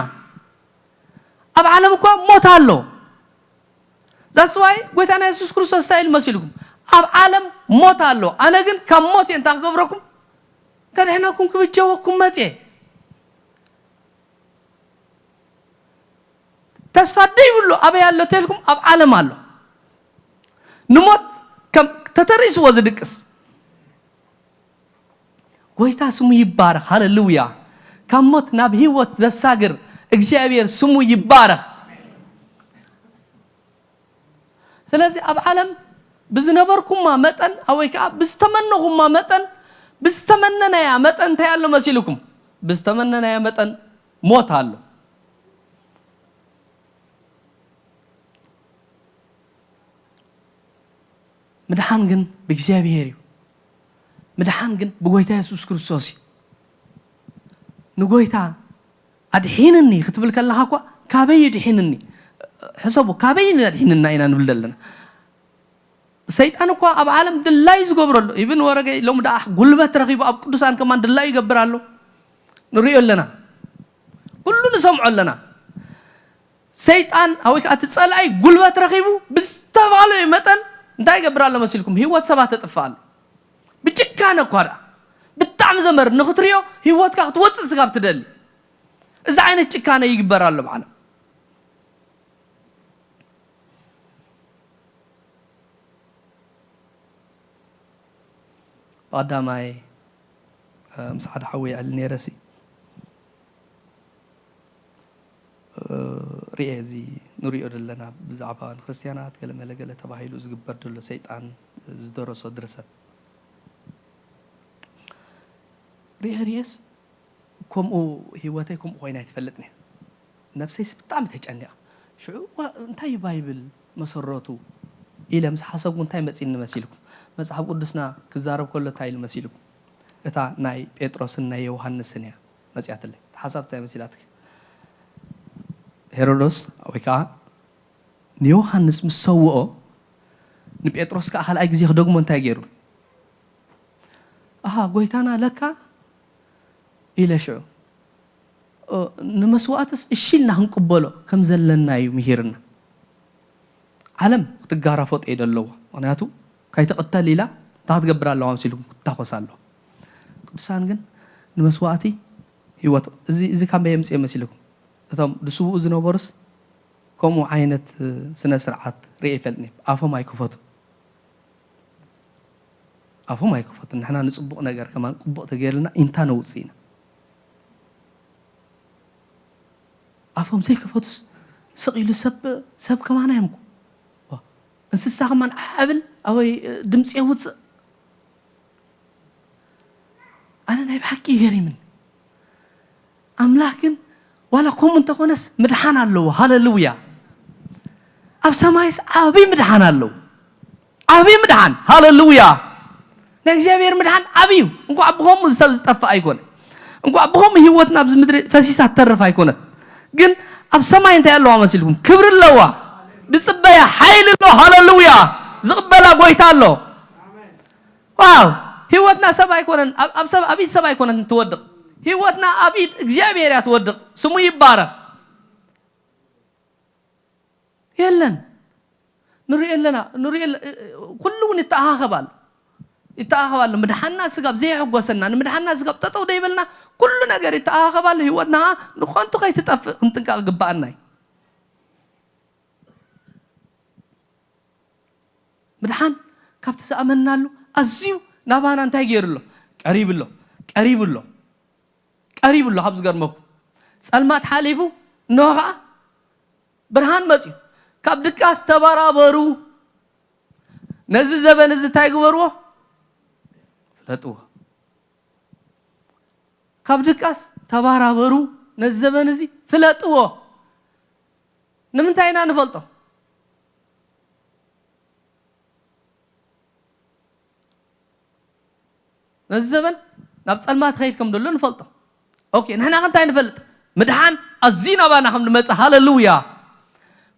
ኣብ ዓለም እኳ ሞት ኣሎ። ዛስዋይ ጎይታና የሱስ ክርስቶስ እንታይ ኢሉ መሲልኩም? ኣብ ዓለም ሞት ኣሎ፣ ኣነ ግን ካብ ሞት እየ እንታይ ክገብረኩም? ከድሕነኩም ክብጀወኩም መፅየ። ተስፋ ደይብሉ ኣበይ ኣሎ ተልኩም? ኣብ ዓለም ኣሎ። ንሞት ከም ተተሪስዎ ዝድቅስ ጎይታ ስሙ ይባረኽ። ሃሌሉያ። ካብ ሞት ናብ ህይወት ዘሳግር እግዚኣብሔር ስሙ ይባረኽ። ስለዚ ኣብ ዓለም ብዝነበርኩማ መጠን ወይ ከዓ ብዝተመነኹማ መጠን ብዝተመነናያ መጠን እንታይ ኣሎ መሲልኩም? ብዝተመነናያ መጠን ሞት ኣሎ። ምድሓን ግን ብእግዚኣብሔር እዩ። ምድሓን ግን ብጎይታ የሱስ ክርስቶስ እዩ። ንጎይታ ኣድሒንኒ ክትብል ከለኻ እኳ ካበይ እዩ ድሒንኒ? ሕሰቡ፣ ካበይ ኣድሒንና ኢና ንብል ዘለና። ሰይጣን እኳ ኣብ ዓለም ድላዩ ዝገብረሉ ኢብን ወረገ ሎም ደኣ ጉልበት ረኺቡ ኣብ ቅዱሳን ከማን ድላዩ ይገብር ኣሎ። ንሪኦ ኣለና፣ ኩሉ ንሰምዖ ኣለና። ሰይጣን ወይ ከዓ እቲ ፀላኢ ጉልበት ረኺቡ ብዝተባለዩ መጠን እንታይ ይገብር ኣሎ መሲልኩም? ህይወት ሰባት ተጥፍእ ኣሎ። ብጭካነ እኳ ደኣ ብጣዕሚ ዘመር ንክትሪኦ ህይወትካ ክትወፅእ ስጋብ ትደሊ እዚ ዓይነት ጭካነ ይግበር ኣሎ ብዓለም። ብቐዳማይ ምስ ሓደ ሓወይ ይዕሊ ነይረሲ ርኤ እዚ ንሪኦ ዘለና ብዛዕባ ንክርስትያናት ገለመለ ገለ ተባሂሉ ዝግበር ዘሎ ሰይጣን ዝደረሶ ድርሰት ርኤ ርኤስ ከምኡ ህይወተይ ከምኡ ኮይና ኣይትፈልጥን እያ። ነብሰይስ ብጣዕሚ ተጨኒቓ ሽዑ እንታይ እዩ ባይብል መሰረቱ ኢለ ምስ ሓሰብኩ እንታይ መፂኒ መሲልኩም? መፅሓፍ ቅዱስና ክዛረብ ከሎ እንታይ ኢሉ መሲልኩም? እታ ናይ ጴጥሮስን ናይ ዮሃንስን እያ መፂኣትለይ። ሓሳብ እንታይ መሲላትክ? ሄሮዶስ ወይ ከዓ ንዮሃንስ ምስ ሰውኦ ንጴጥሮስ ከዓ ካልኣይ ግዜ ክደግሞ እንታይ ገይሩ? ኣሃ ጎይታና ለካ ኢለ ሽዑ ንመስዋእትስ እሺ ኢልና ክንቅበሎ ከም ዘለና እዩ ምሂርና። ዓለም ክትጋራፎ ጠይደ ኣለዋ። ምክንያቱ ካይትቕተል ኢላ እንታይ ክትገብር ኣለዋ መሲልኩም ክትታኮስ ኣለዋ። ቅዱሳን ግን ንመስዋእቲ ህይወት እዚ እዚ ካብ መየምፅእ መሲልኩም እቶም ድስውኡ ዝነበሩስ ከምኡ ዓይነት ስነ ስርዓት ርኤ ይፈልጥኒ ኣፎም ኣይክፈቱ ኣፎም ኣይክፈቱ ንሕና ንፅቡቕ ነገር ከማን ቅቡቕ ተገይርልና ኢንታ ነውፅእ ኢና ኣፎም ዘይከፈቱስ ስቕ ኢሉ ሰብ ሰብ ከማና እዮም እንስሳ ከማን ዓብል ኣወይ ድምፂ የውፅእ ኣነ ናይ ብሓቂ ይገሪምን ኣምላኽ ግን ዋላ ከምኡ እንተኾነስ ምድሓን ኣለዎ ሃለሉያ ኣብ ሰማይስ ዓብይ ምድሓን ኣለዎ ዓብይ ምድሓን ሃለሉያ ናይ እግዚኣብሔር ምድሓን ዓብይ እዩ እንኳዕ ብኸምኡ ሰብ ዝጠፍእ ኣይኮነ እንኳዕ ብኸምኡ ህይወትና ኣብዚ ምድሪ ፈሲሳ ትተርፍ ኣይኮነት ግን ኣብ ሰማይ እንታይ ኣለዋ መሲልኩም ክብሪ ኣለዋ ዝፅበያ ሓይሊ ኣሎ ሃለሉያ ዝቕበላ ጎይታ ኣሎ ዋው ህይወትና ሰብ ኣይኮነን፣ ኣብ ኣብ ሰብ፣ ኣብ ኢድ ሰብ ኣይኮነን ትወድቕ። ህይወትና ኣብ ኢድ እግዚኣብሔር እያ ትወድቕ። ስሙ ይባረኽ። የለን። ንሪኦ ኣለና፣ ንሪኦ ኣለ-፣ ኩሉ እውን ይተኣኻኸብ ኣሎ። ይተኣኻኸብ ኣሎ። ምድሓንና ስጋብ ዘየሐጎሰና፣ ንምድሓንና ስጋብ ጠጠው ደይበልና፣ ኩሉ ነገር ይተኣኻኸብ ኣሎ። ህይወትና ንኾንቱ ከይትጠፍእ ክንጥንቀቕ ግባኣና እዩ። ምድሓን ካብቲ ዝኣመንናሉ ኣዝዩ ናባና እንታይ ገይሩ ኣሎ? ቀሪቡ ኣሎ። ቀሪቡ ኣሎ። ቀሪቡ ኣሎ። ካብ ዝገርመኩም፣ ጸልማት ሓሊፉ፣ እንሆ ኸዓ ብርሃን መጺኡ። ካብ ድቃስ ተባራበሩ፣ ነዚ ዘበን እዚ እንታይ ግበርዎ? ፍለጥዎ። ካብ ድቃስ ተባራበሩ፣ ነዚ ዘበን እዚ ፍለጥዎ። ንምንታይ ኢና ንፈልጦ? ነዚ ዘበን ናብ ጸልማት ኸይድ ከም ደሎ ንፈልጦ። ኦኬ፣ ንሕና ከ እንታይ ንፈልጥ? ምድሓን ኣዝዩ ናባና ከም ዝመጽእ። ሃሌሉያ!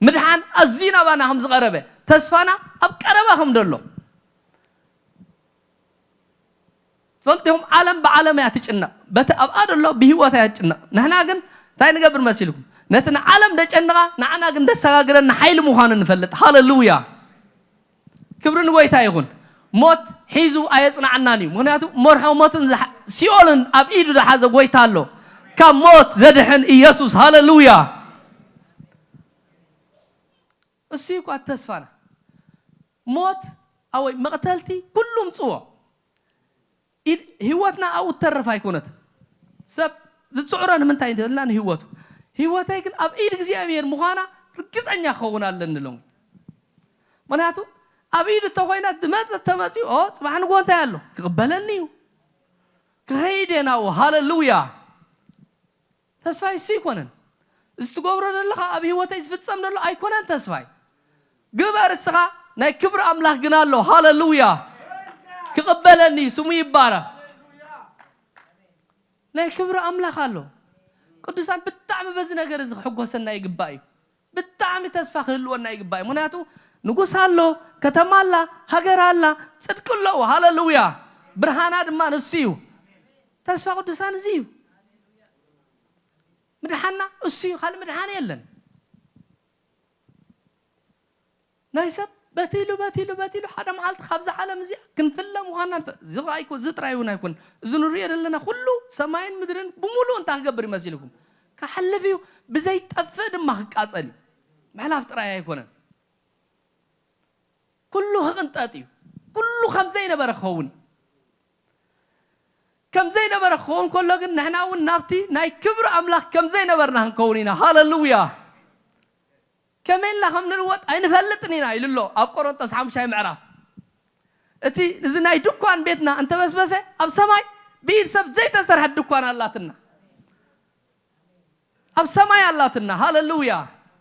ምድሓን ኣዝዩ ናባና ከም ዝቐረበ፣ ተስፋና ኣብ ቀረባ ከም ደሎ። ትፈልጡ ኢኹም፣ ዓለም ብዓለም እያ ትጭነቕ። በቲ ኣብኣ ደሎ ብህይወት እያ ትጭነቕ። ንሕና ግን እንታይ ንገብር መሲልኩም? ነቲ ንዓለም ደጨንቓ፣ ንዓና ግን ደሰጋግረና ሓይሊ ምዃኑ ንፈልጥ። ሃሌሉያ! ክብሪ ንጎይታ ይኹን። ሞት ሒዙ ኣየጽንዓናን እዩ። ምኽንያቱ መርሖ ሞትን ዝሓ-፣ ሲኦልን ኣብ ኢዱ ዝሓዘ ጎይታ ኣሎ። ካብ ሞት ዘድሕን ኢየሱስ። ሃሌሉያ! እሱ እዩ እኳ ተስፋና። ሞት፣ ኣወይ፣ መቕተልቲ፣ ኩሉ ምጽዎ። ኢድ-፣ ህይወትና ኣብኡ ትተርፍ ኣይኮነትን። ሰብ ዝጽዕሮ ንምንታይ እንተበልና ንህይወቱ። ህይወተይ ግን ኣብ ኢድ እግዚኣብሔር ምዃና ርግጸኛ ክኸውን ኣለኒ ሎሚ። ምኽንያቱ ኣብ ኢዱ እንተኾይና ዝመጽእ ተመጺኡ፣ ኦ፣ ጽባሕ ንግሆ እንታይ ኣሎ? ክቕበለኒ እዩ። ክኸይድ እየ ናብኡ። ሃሌሉያ! ተስፋይ እሱ ኣይኮነን። እዚ ትገብሮ ዘለኻ ኣብ ህይወተይ ዝፍጸም ዘሎ ኣይኮነን ተስፋይ። ግበር እስኻ፣ ናይ ክብሪ ኣምላኽ ግን ኣሎ። ሃሌሉያ! ክቕበለኒ፣ ስሙ ይባረኽ። ናይ ክብሪ ኣምላኽ ኣሎ። ቅዱሳን፣ ብጣዕሚ በዚ ነገር እዚ ክሕጎሰና ይግባእ እዩ። ብጣዕሚ ተስፋ ክህልወና ይግባእ እዩ። ምኽንያቱ ንጉስ ኣሎ፣ ከተማ ኣላ፣ ሃገር ኣላ፣ ጽድቂ ኣለዎ። ሃሌሉያ! ብርሃና ድማ ንሱ እዩ። ተስፋ ቅዱሳን እዚ እዩ። ምድሓና እሱ እዩ፣ ካልእ ምድሓን የለን። ናይ ሰብ በቲሉ፣ በቲሉ፣ በቲሉ፣ ሓደ መዓልቲ ካብዛ ዓለም እዚኣ ክንፍለ ምዃንና ንፈ-፣ እዚ ኸዓ ኣይኮ-፣ እዚ ጥራይ እውን ኣይኮን። እዚ ንሪኦ ዘለና ኩሉ ሰማይን ምድርን ብምሉኡ እንታይ ክገብር ይመሲልኩም? ክሓልፍ እዩ፣ ብዘይጠፍእ ድማ ክቃጸል እዩ። ምሕላፍ ጥራይ ኣይኮነን። ኩሉ ክቕንጠጥ እዩ። ኩሉ ከም ዘይነበረ ክኸውን እዩ። ከም ዘይነበረ ክኸውን ከሎ ግን ንሕና እውን ናብቲ ናይ ክብሪ ኣምላኽ ከም ዘይነበርና ክንከውን ኢና። ሃሌሉያ! ከመይ ኢልና ከም ንልወጥ ኣይንፈልጥን ኢና ኢሉ ኣሎ ኣብ ቆሮንጦስ ሓሙሻይ ምዕራፍ። እቲ፣ እዚ ናይ ድኳን ቤትና እንተበስበሰ፣ ኣብ ሰማይ ብኢድ ሰብ ዘይተሰርሐት ድኳን ኣላትና። ኣብ ሰማይ ኣላትና። ሃሌሉያ!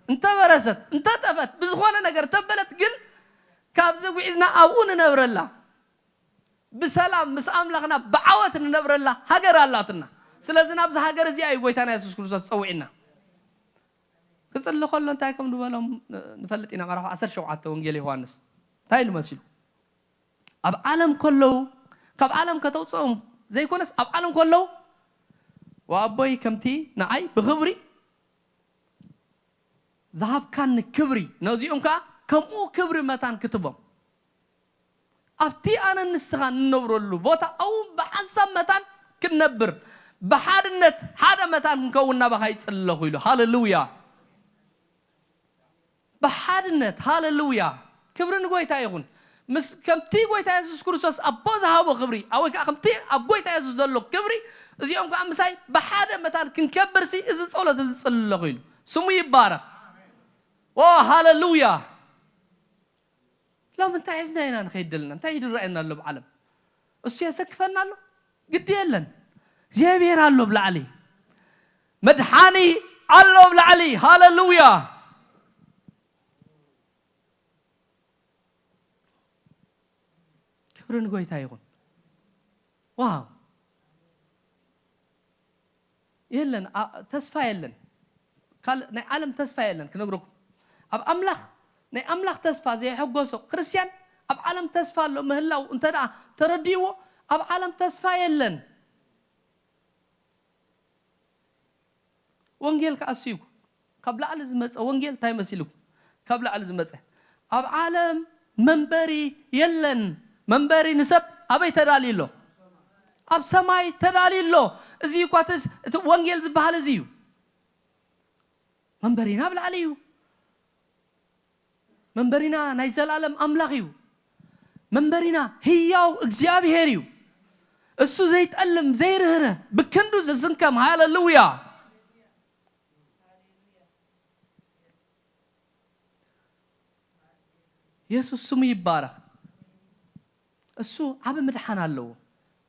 እንተበረሰት፣ እንተጠፈት፣ ብዝኾነ ነገር እንተበለት ግን ካብዚ ጉዒዝና ኣብኡ ንነብረላ። ብሰላም ምስ ኣምላኽና ብዓወት ንነብረላ ሃገር ኣላትና። ስለዚ ናብዚ ሃገር እዚኣ እዩ ጎይታና የሱስ ክርስቶስ ጸዊዕና። ክጽሊ ከሎ እንታይ ከም ዝበሎም ንፈልጥ ኢና። ምዕራፍ ዓሰርተ ሸውዓተ ወንጌል ዮሃንስ እንታይ ኢሉ መሲሉ? ኣብ ዓለም ከለዉ፣ ካብ ዓለም ከተውጽኦም ዘይኮነስ ኣብ ዓለም ከለዉ፣ "ወኣቦይ ከምቲ ንዓይ ብኽብሪ ዝሃብካኒ ክብሪ፣ ነዚኦም ከኣ ከምኡ ክብሪ መታን ክትቦም." ኣብቲ ኣነ ንስኻ እንነብረሉ ቦታ፣ ኣብኡ ብሓንሳብ መታን ክንነብር፣ ብሓድነት ሓደ መታን ክንከውን ናባኻ ይጽሊ ኣለኹ ኢሉ። ሃሌሉያ! ብሓድነት፣ ሃሌሉያ! ክብሪ ንጎይታ ይኹን። ምስ፣ ከምቲ ጎይታ የሱስ ክርስቶስ ኣቦ ዝሃቦ ክብሪ፣ ኣብ፣ ወይ ከኣ ከምቲ ኣብ ጎይታ የሱስ ዘሎ ክብሪ፣ እዚኦም ከኣ ምሳይ ብሓደ መታን ክንከብርሲ፣ እዚ ጸሎት እዚ ጽሊ ኣለኹ ኢሉ። ስሙ ይባረኽ። ኦ፣ ሃሌሉያ! ሎም እንታይ ሒዝና ኢና ንኸይድ ዘለና? እንታይ ይድረአና ኣሎ ኣብ ዓለም? እሱ የሰክፈና ኣሎ? ግዲ የለን። እግዚኣብሔር ኣሎ ኣብ ላዕሊ። መድሓኒ ኣሎ ኣብ ላዕሊ። ሃሌሉያ! ክብሪ ንጎይታ ይኹን። ዋው! የለን፣ ኣ-፣ ተስፋ የለን። ካልእ ናይ ዓለም ተስፋ የለን ክነግረኩም። ኣብ ኣምላኽ፣ ናይ ኣምላኽ ተስፋ ዘየሐጎሶ ክርስትያን ኣብ ዓለም ተስፋ ኣሎ ምህላው እንተ ደኣ ተረዲእዎ፣ ኣብ ዓለም ተስፋ የለን። ወንጌል ከኣ እሱ እዩ። ካብ ላዕሊ ዝመጸ ወንጌል እንታይ መሲልኩም? ካብ ላዕሊ ዝመጸ። ኣብ ዓለም መንበሪ የለን። መንበሪ ንሰብ ኣበይ ተዳልዩ ኣሎ? ኣብ ሰማይ ተዳልዩ ኣሎ። እዚ እኳ እቲ፣ እቲ ወንጌል ዝበሃል እዚ እዩ። መንበሪና ኣብ ላዕሊ እዩ። መንበሪና ናይ ዘላለም ኣምላኽ እዩ። መንበሪና ህያው እግዚኣብሔር እዩ። እሱ ዘይጠልም፣ ዘይርህርህ፣ ብክንዱ ዝስከም። ሃሌሉያ! የሱስ ስሙ ይባረኽ። እሱ ዓቢ ምድሓን ኣለዎ።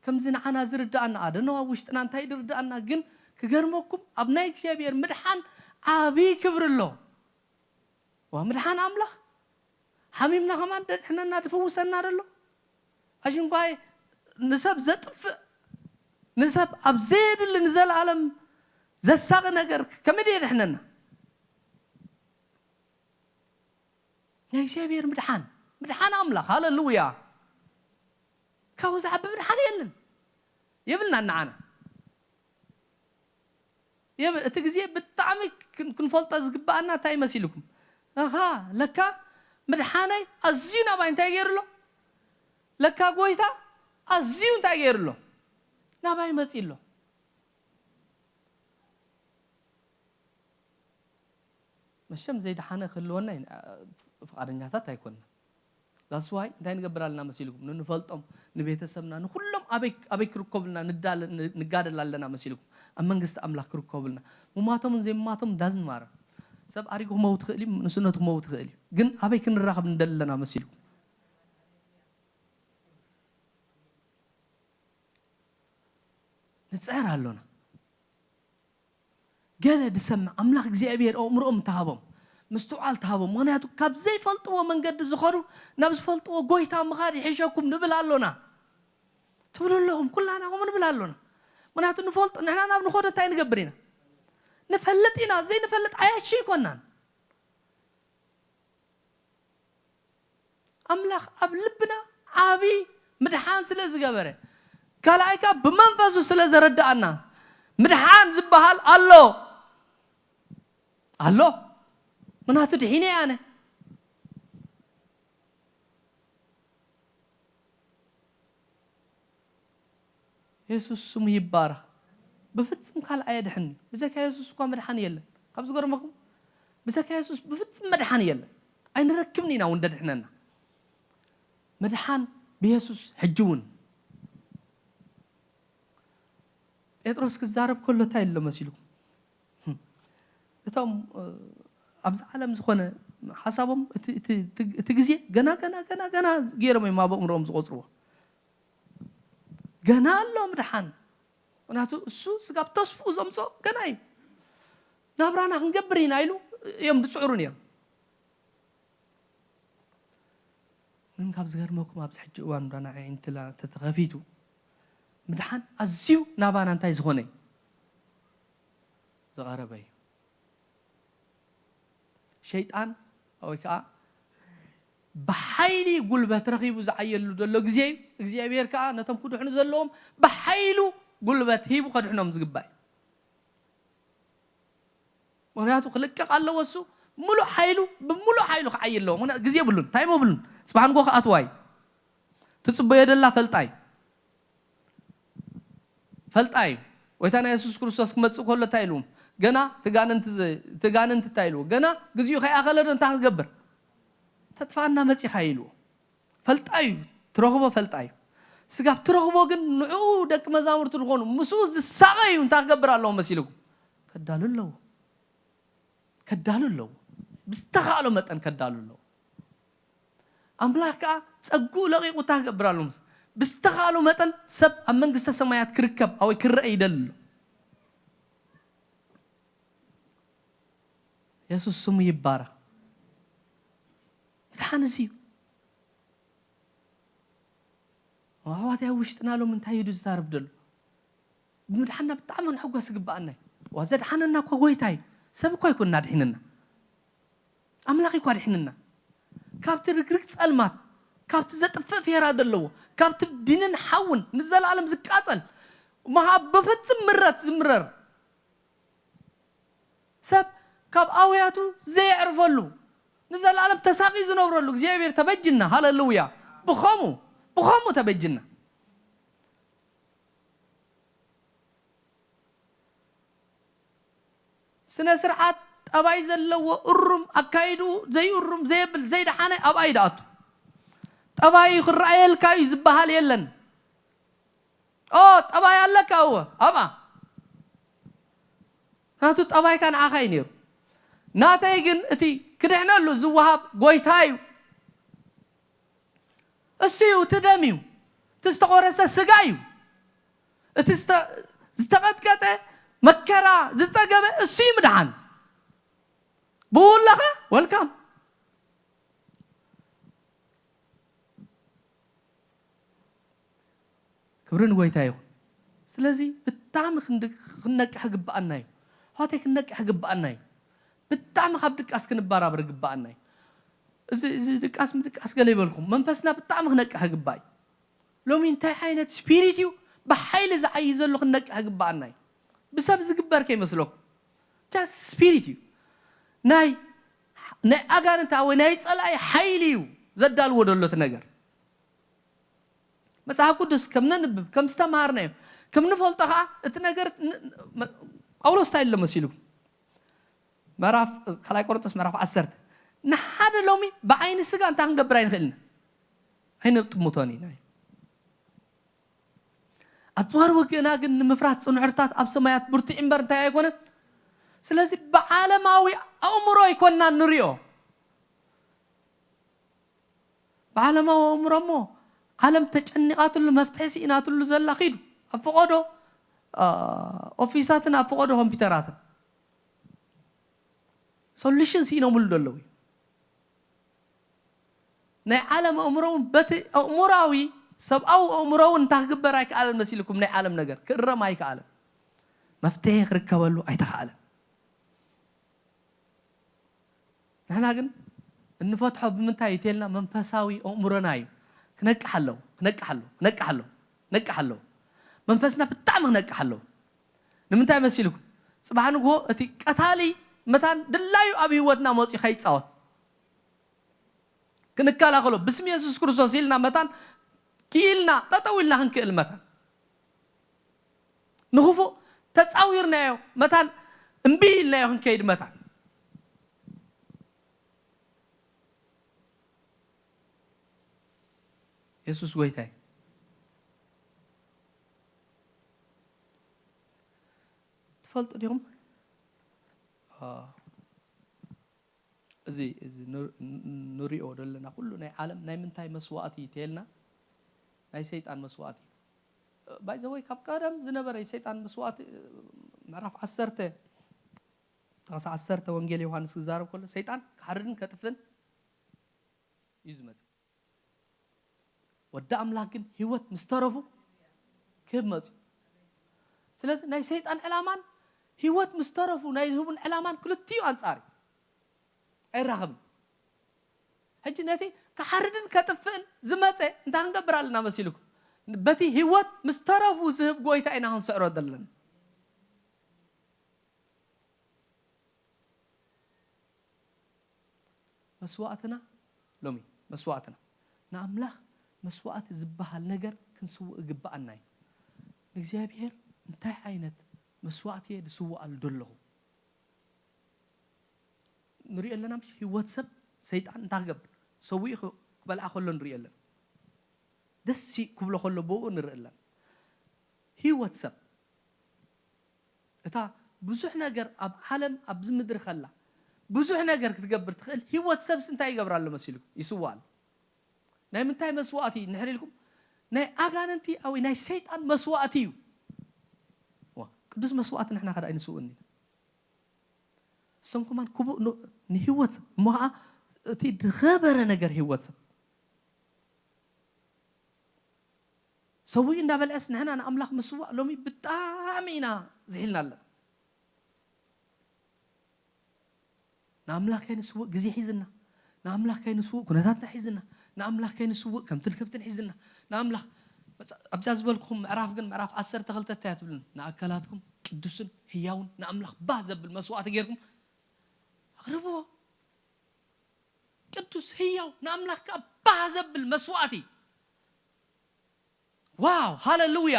ከምዚ ንዓና ዝርድኣና፣ ኣደነው ኣብ ውሽጥና እንታይ ዝርድኣና፣ ግን ክገርመኩም ኣብ ናይ እግዚኣብሔር ምድሓን ዓቢ ክብሪ ኣሎ። ዋ ምድሓን ኣምላኽ፣ ሓሚምና ከማን ደድሕነና ድፍውሰና ደሎ። ኣሽንኳይ ንሰብ ዘጥፍእ፣ ንሰብ ኣብ ዘየድሊ ንዘለኣለም ዘሳቒ ነገር ከመይ ድየ የድሕነና? ናይ እግዚኣብሔር ምድሓን፣ ምድሓን ኣምላኽ፣ ሃሌሉያ። ካብኡ ዝዓቢ ምድሓን የለን። የብልናን ንዓና። የብ-፣ እቲ ግዜ ብጣዕሚ ክን-፣ ክንፈልጦ ዝግብኣና እንታይ መሲልኩም? ኣኻ፣ ለካ ምድሓነይ ኣዝዩ ናባይ እንታይ ገይሩ ኣሎ? ለካ ጎይታ ኣዝዩ እንታይ ገይሩ ኣሎ? ናባይ መጺኡ ኣሎ። መሸም ዘይደሓነ ክህልወና ይ-፣ ፍቓደኛታት ኣይኮንና። That's why እንታይ ንገብር ኣለና መሲልኩም? ንንፈልጦም፣ ንቤተሰብና፣ ንኹሎም ኣበይ፣ ኣበይ ክርከቡልና ንዳለ-፣ ን-፣ ንጋደል ኣለና መሲልኩም? ኣብ መንግስቲ ኣምላኽ ክርከቡልና። ምሟቶምን ዘይምሟቶም doesn't matter። ሰብ ኣሪጉ ክመውት ይኽእል እዩ፣ ንስነቱ ክመውት ይኽእል እዩ። ግን ኣበይ ክንራኸብ ንደሊ ኣለና መሲልኩም? ንጽዕር ኣሎና። ገለ ድሰምዕ ኣምላኽ እግዚኣብሔር ኣእምሮኦም ተሃቦም፣ ምስትውዓል ተሃቦም። ምኽንያቱ ካብ ዘይፈልጥዎ መንገዲ ዝኸዱ ናብ ዝፈልጥዎ ጎይታ ምኻድ ይሕሸኩም ንብል ኣሎና። ትብሉ ኣለኹም፣ ኩላና ከምኡ ንብል ኣሎና። ምኽንያቱ ንፈልጦ፣ ንሕና ናብ ንኸዶ እንታይ ንገብር ኢና? ንፈልጥ ኢና፣ ዘይንፈልጥ ዓያሺ ኣይኮናን። ኣምላኽ ኣብ ልብና ዓቢ ምድሓን ስለ ዝገበረ፣ ካልኣይ ከኣ ብመንፈሱ ስለ ዘረድኣና፣ ምድሓን ዝበሃል ኣሎ። ኣሎ። ምኽንያቱ ድሒነ እየ ኣነ። የሱስ ስሙ ይባረኽ። ብፍጽም ካልእ ኣየድሕንን። ብዘካ የሱስ እኳ መድሓኒ የለን። ካብ ዝገርመኩም፣ ብዘካ የሱስ ብፍጽም መድሓኒ የለን። ኣይንረክብን ኢና እውን ደድሕነና። መድሓን ብየሱስ ሕጂ እውን። ጴጥሮስ ክዛረብ ከሎ እንታይ ኣሎ መሲልኩም? እቶም፣ እ፣ ኣብዚ ዓለም ዝኾነ ሓሳቦም እቲ፣ እቲ፣ እቲ፣ እቲ ግዜ ገና፣ ገና፣ ገና፣ ገና ገይሮም እዮም ኣብ ኣእምሮኦም ዝቖጽርዎ። ገና ኣሎ ምድሓን። ምኽንያቱ እሱ ስጋብ ተስፍኡ ዘምጽኦ ገና እዩ። ናብራና ክንገብር ኢና ኢሉ እዮም ዝጽዕሩ ነይሮም። ግን ካብ ዝገርመኩም ኣብዚ ሕጂ እዋን ዳና ኣዒንትና ተተኸፊቱ ምድሓን ኣዝዩ ናባና እንታይ ዝኾነ እዩ? ዝቐረበ እዩ። ሸይጣን ወይ ከዓ ብሓይሊ ጉልበት ረኺቡ ዝዓየሉ ዘሎ ግዜ እዩ። እግዚኣብሔር ከዓ ነቶም ክድሕኑ ዘለዎም ብሓይሉ ጉልበት ሂቡ ከድሕኖም ዝግባእ እዩ። ምኽንያቱ ክልቀቕ ኣለዎ እሱ፣ ምሉእ ሓይሉ፣ ብምሉእ ሓይሉ ክዓይ ኣለዎ። ምኽንያቱ ግዜ የብሉን፣ ታይም የብሉን። ጽባሕ ንጎ ክኣትዋ እዩ። ትጽበዮ ደላ ፈልጣ እዩ። ፈልጣ እዩ። ጎይታና የሱስ ክርስቶስ ክመጽእ ከሎ እንታይ ኢልዎም? ገና ትጋንንቲ ዘ-፣ ትጋንንቲ እንታይ ኢልዎ? ገና ግዚኡ ከይኣኸለ ዶ እንታይ ክገብር? ተጥፋኣና መጺኻ ኢልዎ። ፈልጣ እዩ። ትረኽቦ ፈልጣ እዩ። ስጋብ ትረኽቦ ግን ንዕኡ ደቂ መዛሙርቱ ዝኾኑ ምስኡ ዝሳቐ እዩ እንታይ ክገብር ኣለዎ መሲልኩም? ከዳሉ ኣለዎ። ከዳሉ ኣለዎ። ብዝተኻእሎ መጠን ከዳሉ ኣለዎ። ኣምላኽ ከኣ ጸግኡ ለቒቑ እንታይ ክገብር ኣለዎ? ብዝተኻእሎ መጠን ሰብ ኣብ መንግስተ ሰማያት ክርከብ ወይ ክረአ ይደሊ ኣሎ። የሱስ ስሙ ይባረኽ። ምድሓን እዚ እዩ። ኣሕዋተይ ኣብ ውሽጥና ሎም እንታይ እዩ ዝዛረብ ዘሎ? ብምድሓንና ብጣዕሚ ክንሕጎስ ይግብኣና እዩ። ዋ ዘድሓነና እኳ ጎይታ እዩ። ሰብ እኳ ኣይኮንና ድሒንና። ኣምላኽ እኳ ድሒንና። ካብቲ ርግርግ ጸልማት፣ ካብቲ ዘጥፍእ ፌራ ዘለዎ፣ ካብቲ ዲንን ሓውን ንዘለኣለም ዝቃጸል፣ መሃ-፣ ብፍጽም ምረት ዝምረር ሰብ ካብ ኣውያቱ ዘየዕርፈሉ፣ ንዘለኣለም ተሳቒ ዝነብረሉ እግዚኣብሔር ተበጅና። ሃሌሉያ! ብኸሙ፣ ብኸሙ ተበጅና። ስነ ስርዓት ጠባይ ዘለዎ፣ እሩም ኣካይድኡ ዘይእሩም፣ ዘየብል፣ ዘይደሓነ ኣብኣ እዩ ዝኣቱ። ጠባይ ክረኣየልካ እዩ ዝበሃል የለን። ኦ፣ ጠባይ ኣለካ፣ እወ፣ ኣብኣ። ናቱ ጠባይካ ንዓኻ እዩ ነይሩ። ናተይ ግን እቲ ክድሕነሉ ዝወሃብ ጎይታ እዩ። እሱ እዩ፣ እቲ ደም እዩ። እቲ ዝተቖረሰ ስጋ እዩ። እቲ ዝተ-፣ ዝተቐጥቀጠ መከራ ዝጸገበ እሱ እዩ ምድሓን። ብኡ ኣለኻ፣ ወልካም። ክብሪ ንጎይታ ይኹን። ስለዚ ብጣዕሚ ክንድ-፣ ክንነቅሕ ግብኣና እዩ። ኣሕዋተይ፣ ክንነቅሕ ግብኣና እዩ። ብጣዕሚ ካብ ድቃስ ክንበራበር ግብኣና እዩ። እዚ፣ እዚ ድቃስ ምድቃስ ገለ ይበልኩም፣ መንፈስና ብጣዕሚ ክነቅሕ ግባእ እዩ። ሎሚ እንታይ ዓይነት ስፒሪት እዩ ብሓይሊ ዝዓዪ ዘሎ ክንነቅሕ ግብኣና እዩ። ብሰብ ዝግበር ከይመስለኩም። ጃስት ስፒሪት እዩ። ናይ፣ ናይ ኣጋንንታ ወይ ናይ ጸላኢ ሓይሊ እዩ ዘዳልዎ ዘሎ እቲ ነገር። መጽሓፍ ቅዱስ ከም ነንብብ፣ ከም ዝተምሃርናዮ፣ ከም ንፈልጦ ኸዓ እቲ ነገር ን-፣ ን-፣ መ-፣ ጳውሎስ እንታይ ኢሎ መሲሉ? ምዕራፍ፣ ካልኣይ ቆሮንቶስ ምዕራፍ ዓሰርተ። ንሓደ ሎሚ ብዓይኒ ስጋ እንታይ ክንገብር ኣይንኽእልን ኢና። ኣይነጥምቶን ኢና። ኣጽዋር ውግእና ግን ንምፍራት ጽንዑርታት ኣብ ሰማያት ብርቱዕ እምበር እንታይ ኣይኮነን። ስለዚ ብዓለማዊ ኣእምሮ ኣይኮንና ንሪኦ። ብዓለማዊ ኣእምሮ እሞ ዓለም ተጨኒቓትሉ መፍትሒ ስኢናትሉ ዘላ ኺዱ። ኣብ ፈቐዶ፣ አ፣ ኦፊሳትን ኣብ ፈቐዶ ኮምፒውተራትን ሶሉሽን ስኢኖምሉ ዘለዉ እዩ። ናይ ዓለም ኣእምሮ እውን በቲ ኣእምራዊ፣ ሰብኣዊ ኣእምሮ እውን እንታይ ክግበር ኣይከኣለን መሲልኩም፣ ናይ ዓለም ነገር ክእረም ኣይከኣለን። መፍትሒ ክርከበሉ ኣይተኸኣለን። ንሕና ግን እንፈትሖ ብምንታይ እዩ ተልና፣ መንፈሳዊ ኣእምሮና እዩ። ክነቅሕ ኣለዎ፣ ክነቅሕ ኣለዎ፣ ክነቅሕ ኣለዎ፣ ክነቅሕ ኣለዎ። መንፈስና ብጣዕሚ ክነቅሕ ኣለዎ። ንምንታይ መሲልኩም? ጽባሕ ንግሆ እቲ ቀታሊ መታን ድላዩ ኣብ ህይወትና መጺኡ ከይጻወት ክንከላኸሎ፣ ብስም የሱስ ክርስቶስ ኢልና መታን ክኢልና፣ ጠጠው ኢልና ክንክእል መታን። ንኽፉእ ተጻዊርናዮ መታን፣ እምቢ ኢልናዮ ክንከይድ መታን። የሱስ ጎይታ እዩ። ትፈልጡ ዲኹም? አ፣ እዚ፣ እዚ ን-፣ ን-፣ ንሪኦ ዘለና ኩሉ ናይ ዓለም ናይ ምንታይ መስዋእቲ እዩ ተልና? ናይ ሰይጣን መስዋእቲ እዩ። ባይ ዘ ወይ ካብ ቀደም ዝነበረ ሰይጣን መስዋእቲ፣ ምዕራፍ ዓሰርተ፣ ጥቕሲ ዓሰርተ ወንጌል ዮሃንስ ክዛረብ ከሎ፣ ሰይጣን ክሓርድን ከጥፍእን እዩ ዝመጽእ። ወዲ ኣምላኽ ግን ህይወት ምስ ተረፉ ክህብ መጽዩ። ስለዚ ናይ ሰይጣን ዕላማን ህይወት ምስ ተረፉ ናይ ዝህቡን ዕላማን ክልቲኡ ኣንጻር እዩ። ኣይራኸብን። ሕጂ ነቲ ክሓርድን ከጥፍእን ዝመጸ እንታይ ክንገብር ኣለና መሲልኩም? በቲ ህይወት ምስ ተረፉ ዝህብ ጎይታ ኢና ክንስዕሮ ዘለና። መስዋእትና፣ ሎሚ መስዋእትና፣ ንኣምላኽ መስዋእቲ ዝበሃል ነገር ክንስውእ እግብኣና እዩ። ንእግዚኣብሔር እንታይ ዓይነት መስዋእቲ እየ ዝስውኣሉ ዘለኹ? ንሪኦ ኣለና፣ ምሽ ህይወት ሰብ ሰይጣን እንታይ ክገብር? ሰዊኡ ክ-፣ ክበልዓ ከሎ ንሪኦ ኣለና። ደስ ሲ-፣ ክብሎ ከሎ ብኡ ንርኢ ኣለና። ህይወት ሰብ፣ እታ ብዙሕ ነገር ኣብ ዓለም፣ ኣብዚ ምድሪ ከላ፣ ብዙሕ ነገር ክትገብር ትኽእል ህይወት ሰብስ እንታይ ይገብር ኣሎ መሲሉ? ይስዋእ ኣሎ። ናይ ምንታይ መስዋእቲ እንድሕር ኢልኩም? ናይ ኣጋንንቲ ወይ ናይ ሰይጣን መስዋእቲ እዩ። ዋ፣ ቅዱስ መስዋእቲ ንሕና ከዳ ኣይንስውእን ኢና። እሶም ከማን ክቡእ ን-፣ ንህይወት ሰብ፣ እሞ ኸዓ እቲ ዝኸበረ ነገር ህይወት ሰብ። ሰዊኡ እንዳበልዐስ ንሕና ንኣምላኽ ምስዋእ ሎሚ ብጣዕሚ ኢና ዝሒልና ኣለና። ንኣምላኽ ከይንስውእ ግዜ ሒዝና፣ ንኣምላኽ ከይንስውእ ኩነታትና ሒዝና፣ ንኣምላኽ ከይንስውእ ከምትን ከብትን ሒዝና ንኣምላኽ መጽ- ኣብዛ ዝበልኩኹም ምዕራፍ ግን ምዕራፍ ዓሰርተ ክልተ እንታይ ትብልን ንኣካላትኩም ቅዱስን ህያውን ንኣምላኽ ባህ ዘብል መስዋዕቲ ጌርኩም ኣቕርብዎ። ቅዱስ ህያው ንኣምላኽ ከዓ ባህ ዘብል መስዋዕቲ። ዋው ሃሌሉያ።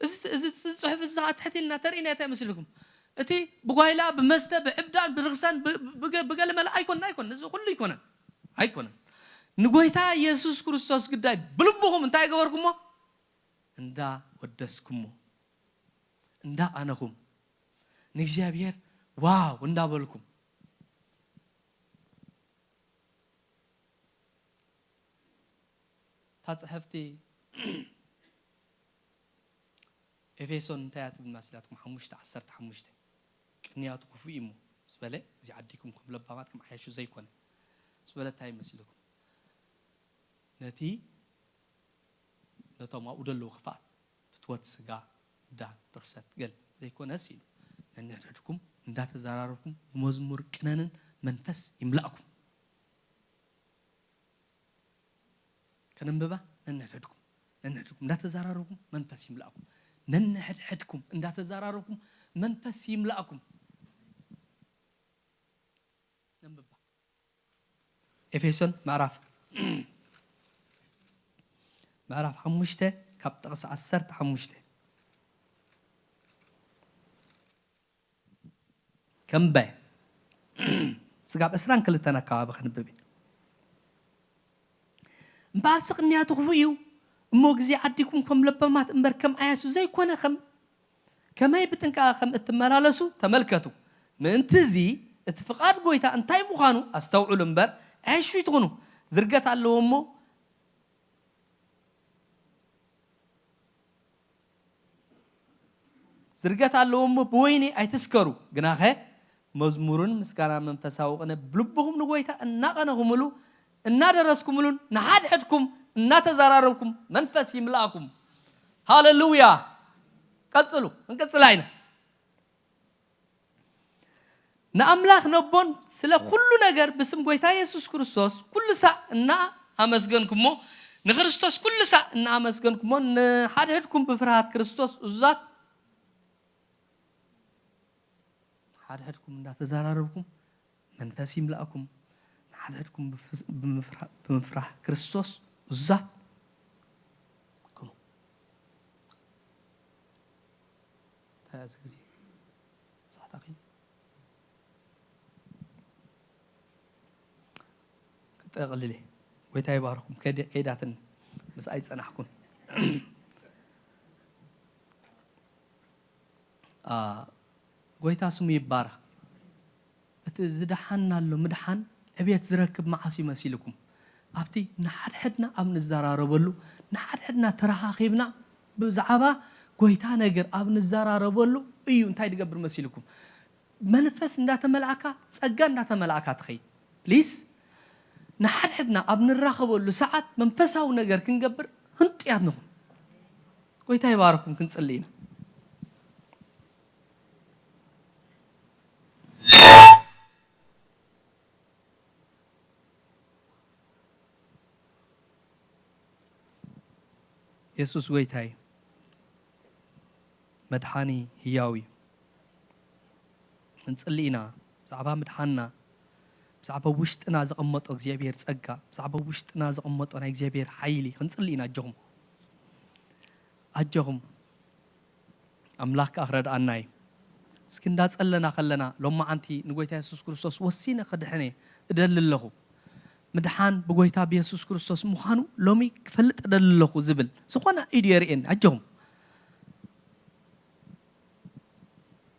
እዚ እዚ ጽሑፍ እዚ ትሕት ኢልና ተርእይና እንታይ መስልኩም? እቲ ብጓይላ ብመስተ ብዕብዳን ብርክሳን ብገለመለ ኣይኮን ኣይኮን እዚ ኩሉ ኣይኮነን ኣይኮነን። ንጎይታ የሱስ ክርስቶስ ግዳይ ብልብኹም እንታይ ገበርኩሞ? እንዳ ወደስኩሞ እንዳ ኣነኹም ንእግዚኣብሔር ዋው እንዳበልኩም እታ ጽሕፍቲ ኤፌሶን እንታይ እያ ትብል መስላትኩም? ሓሙሽተ ዓሰርተ ሓሙሽተ ቅንያቱ ክፉእ እዩ እሞ ዝበለ እዚ ዓዲኩም ከም ለባማት ከም ዓያሹ ዘይኮነ ዝበለ እንታይ ይመስልኩም? ነቲ ነቶም ኣብኡ ዘለዉ ክፍኣት ፍትወት ስጋ ዕብዳን ርኽሰት ገል ዘይኮነስ ኢሉ ነንሕድሕድኩም እንዳተዘራረብኩም ብመዝሙር ቅነንን መንፈስ ይምላእኩም። ከነንብባ ነንሕድሕድኩም ነንሕድሕድኩም እንዳተዘራረብኩም መንፈስ ይምላእኩም። ነንሕድሕድኩም እንዳተዘራረብኩም መንፈስ ይምላእኩም። ነንብባ። ኤፌሶን ምዕራፍ ምዕራፍ ሓሙሽተ ካብ ጥቕሲ ዓሰርተ ሓሙሽተ ከንበ ስጋብ ዕስራን ክልተን ኣካባቢ ከንብብ እየ። እምበኣርሲ ቅንያቱ ክፉእ እዩ እሞ ግዜ ዓዲኩም ከም ለባማት እምበር ከም ዓያሱ ዘይኮነ ከም ከመይ ብጥንቃቐ ከም እትመላለሱ ተመልከቱ። ምእንቲ እዚ እቲ ፍቓድ ጐይታ እንታይ ምዃኑ ኣስተውዕሉ እምበር፣ ዕያሹ ኣይትኹኑ። ዝርገት ኣለዎ እሞ ዝርገት ኣለዎ እሞ ብወይኒ ኣይትስከሩ። ግናኸ መዝሙርን ምስጋናን መንፈሳዊ ቅነ ብልብኹም ንጐይታ እናቐነኹምሉ እናደረስኩምሉን ንሓድሕድኩም እናተዘራረብኩም መንፈስ ይምላእኩም። ሃሌሉያ። ቀጽሉ፣ ክንቅጽል ኣይነ። ንኣምላኽ ነቦን ስለ ኩሉ ነገር ብስም ጐይታ የሱስ ክርስቶስ ኩሉ ሳዕ እናኣመስገንኩሞ ንክርስቶስ ኩሉ ሳዕ እናኣመስገንኩሞ ንሓድሕድኩም ብፍርሃት ክርስቶስ እዙዛት ንሓድሕድኩም እንዳተዘራረብኩም መንፈስ ይምላእኩም። ንሓድሕድኩም ብምፍራህ ክርስቶስ እዙዛት ኩኑ። ተያዘ ግዜ ሳሕታኺ ክጠቕልል እየ። ጎይታ ይባርኩም። ከይዳትን ምስ ኣይጸናሕኩን ጎይታ ስሙ ይባረኽ። እቲ ዝደሓና ኣሎ ምድሓን ዕብየት ዝረክብ መዓስ እዩ መሲልኩም? ኣብቲ ንሓድሕድና ኣብ ንዘራረበሉ ንሓድሕድና ተረኻኺብና ብዛዕባ ጎይታ ነገር ኣብ ንዘራረበሉ እዩ እንታይ ድገብር መሲልኩም? መንፈስ እንዳተመልኣካ ጸጋ እንዳተመልኣካ ትኸይድ ፕሊስ ንሓድሕድና ኣብ ንራኸበሉ ሰዓት መንፈሳዊ ነገር ክንገብር ህንጡያት ንኹን። ጎይታ ይባረኩም። ክንጽሊ ኢና። የሱስ ጎይታ እዩ። መድሓኒ ህያው እዩ። ክንጽሊ ኢና ብዛዕባ ምድሓንና፣ ብዛዕባ ውሽጥና ዘቐመጦ እግዚኣብሔር ጸጋ፣ ብዛዕባ ውሽጥና ዘቐመጦ ናይ እግዚኣብሔር ሓይሊ ክንጽሊ ኢና። ኣጆኹም ኣጆኹም ኣምላኽ ከኣ ክረድኣና እዩ። እስኪ እንዳጸለና ከለና ሎማዓንቲ ንጎይታ የሱስ ክርስቶስ ወሲነ ክድሕን እየ እደሊ ኣለኹ። ምድሓን ብጎይታ ብየሱስ ክርስቶስ ምዃኑ ሎሚ ክፈልጥ እደሊ ኣለኹ ዝብል ዝኾነ ኢዱ የርእየኒ። ኣጆኹም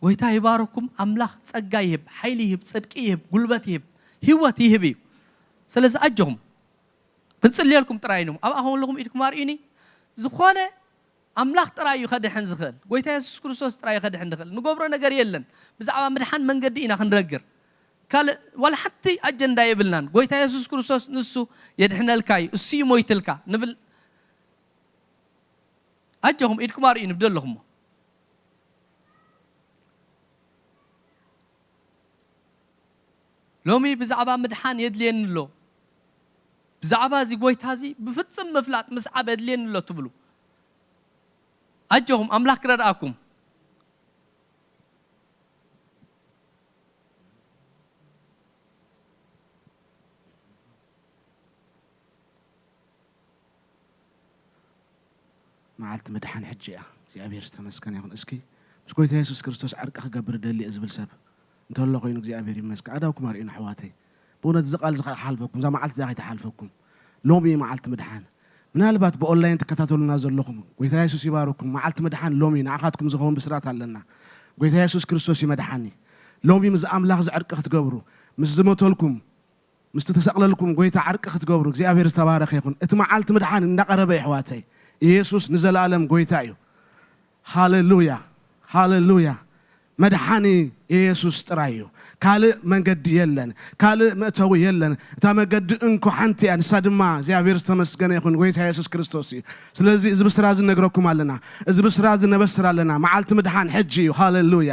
ጎይታ ይባርኩም። ኣምላኽ ጸጋ ይህብ፣ ሓይሊ ይህብ፣ ጽድቂ ይህብ፣ ጉልበት ይህብ፣ ህይወት ይህብ እዩ። ስለዚ ኣጆኹም ክንጽልየልኩም ጥራይ ኢኑ ኣብኣ ከለኹም ኢድኩም ኣርእዩኒ። ዝኾነ ኣምላኽ ጥራይ እዩ ከድሕን ዝኽእል። ጎይታ የሱስ ክርስቶስ ጥራይ እዩ ከድሕን ዝኽእል። ንገብሮ ነገር የለን። ብዛዕባ ምድሓን መንገዲ ኢና ክንረግር። ካልእ ዋላ ሓንቲ ኣጀንዳ የብልናን። ጎይታ የሱስ ክርስቶስ ንሱ የድሕነልካ እዩ፣ እሱ እዩ ሞይትልካ ንብል። ኣጆኹም ኢድኩም ኣርእዩ ንብደ ኣለኹሞ። ሎሚ ብዛዕባ ምድሓን የድልየኒ ኣሎ። ብዛዕባ እዚ ጎይታ እዚ ብፍጽም ምፍላጥ ምስዓብ ኣድልየኒ ኣሎ ትብሉ፣ ኣጆኹም፣ ኣምላኽ ክረድኣኩም። መዓልቲ ምድሓን ሕጂ እያ። እግዚኣብሔር ዝተመስገነ ይኹን። እስኪ ምስ ጎይታ የሱስ ክርስቶስ ዕርቂ ክገብር እደሊ እየ ዝብል ሰብ እንተሎ ኮይኑ እግዚኣብሔር ይመስገን። ኣእዳውኩም ኣርእዩና ኣሕዋተይ። ብእውነት እዚ ቃል እዚ ከይሓልፈኩም፣ እዛ መዓልቲ እዚኣ ከይትሓልፈኩም። ሎሚ እዩ መዓልቲ ምድሓን። ምናልባት ብኦንላይን ትከታተሉና ዘለኹም፣ ጎይታ የሱስ ይባርኩም። መዓልቲ ምድሓን ሎሚ ንዓኻትኩም ዝኸውን ብስራት ኣለና። ጎይታ የሱስ ክርስቶስ እዩ መድሓኒ። ሎሚ ምስ ኣምላኽ እዚ ዕርቂ ክትገብሩ፣ ምስ ዝሞተልኩም፣ ምስቲ ተሰቕለልኩም ጎይታ ዕርቂ ክትገብሩ እግዚኣብሔር ዝተባረኸ ይኹን። እቲ መዓልቲ ምድሓን እንዳቐረበ እዩ ኣሕዋተይ። ኢየሱስ ንዘለኣለም ጎይታ እዩ። ሃሌሉያ፣ ሃሌሉያ። መድሓኒ ኢየሱስ ጥራይ እዩ። ካልእ መንገዲ የለን፣ ካልእ መእተዊ የለን። እታ መገዲ እንኮ ሓንቲ እያ፣ ንሳ ድማ እግዚኣብሔር ዝተመስገነ ይኹን፣ ጎይታ ኢየሱስ ክርስቶስ እዩ። ስለዚ እዚ ብስራ እዚ ነግረኩም ኣለና፣ እዚ ብስራ እዚ ነበስር ኣለና። መዓልቲ ምድሓን ሕጂ እዩ። ሃሌሉያ፣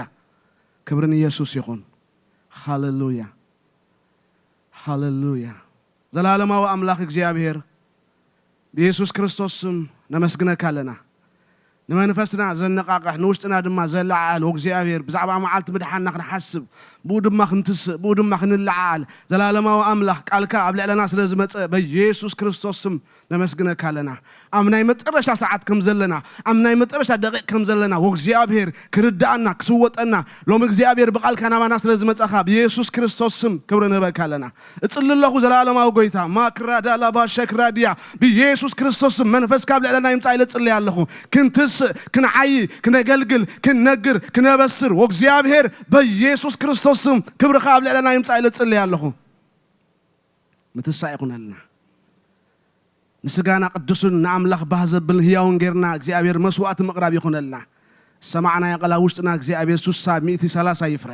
ክብሪ ንኢየሱስ ይኹን። ሃሌሉያ፣ ሃሌሉያ። ዘላለማዊ ኣምላኽ እግዚኣብሔር፣ ብኢየሱስ ክርስቶስ ስም ነመስግነካ ኣለና። ንመንፈስና ዘነቓቕሕ፣ ንውሽጥና ድማ ዘለዓዕል፣ ወእግዚኣብሔር፣ ብዛዕባ መዓልቲ ምድሓንና ክንሓስብ፣ ብኡ ድማ ክንትስእ፣ ብኡ ድማ ክንለዓዓል፣ ዘላለማዊ ኣምላኽ፣ ቃልካ ኣብ ልዕለና ስለ ዝመጸ፣ በኢየሱስ ክርስቶስ ስም ነመስግነካ ኣለና። ኣብ ናይ መጨረሻ ሰዓት ከም ዘለና፣ ኣብ ናይ መጨረሻ ደቂቕ ከም ዘለና፣ ወእግዚኣብሔር፣ ክርድኣና፣ ክስወጠና፣ ሎም እግዚኣብሔር ብቓልካ ናባና ስለ ዝመጻኻ፣ ብኢየሱስ ክርስቶስ ስም ክብሪ ንህበካ ኣለና። እጽሊ ኣለኹ፣ ዘላለማዊ ጎይታ፣ ማክራዳ ላባ ሸክራድያ፣ ብኢየሱስ ክርስቶስ ስም መንፈስካ ኣብ ልዕለና ይምጻእ ኢለ እጽሊ ኣለኹ። ክንትስእ፣ ክንዓዪ፣ ክነገልግል፣ ክንነግር፣ ክነበስር፣ ወእግዚኣብሔር፣ በኢየሱስ ክርስቶስ ስም ክብርኻ ኣብ ልዕለና ይምጻእ ኢለ እጽሊ ኣለኹ። ምትሳእ ይኹነልና። ንስጋና ቅዱስን ንኣምላኽ ባህ ዘብልን ህያውን ጌርና እግዚኣብሔር መስዋዕቲ ምቕራብ ይኹነልና። ዝሰማዕናዮ ቃል ኣብ ውሽጥና እግዚኣብሔር ሱሳ፣ ሚእቲ፣ ሰላሳ ይፍረ።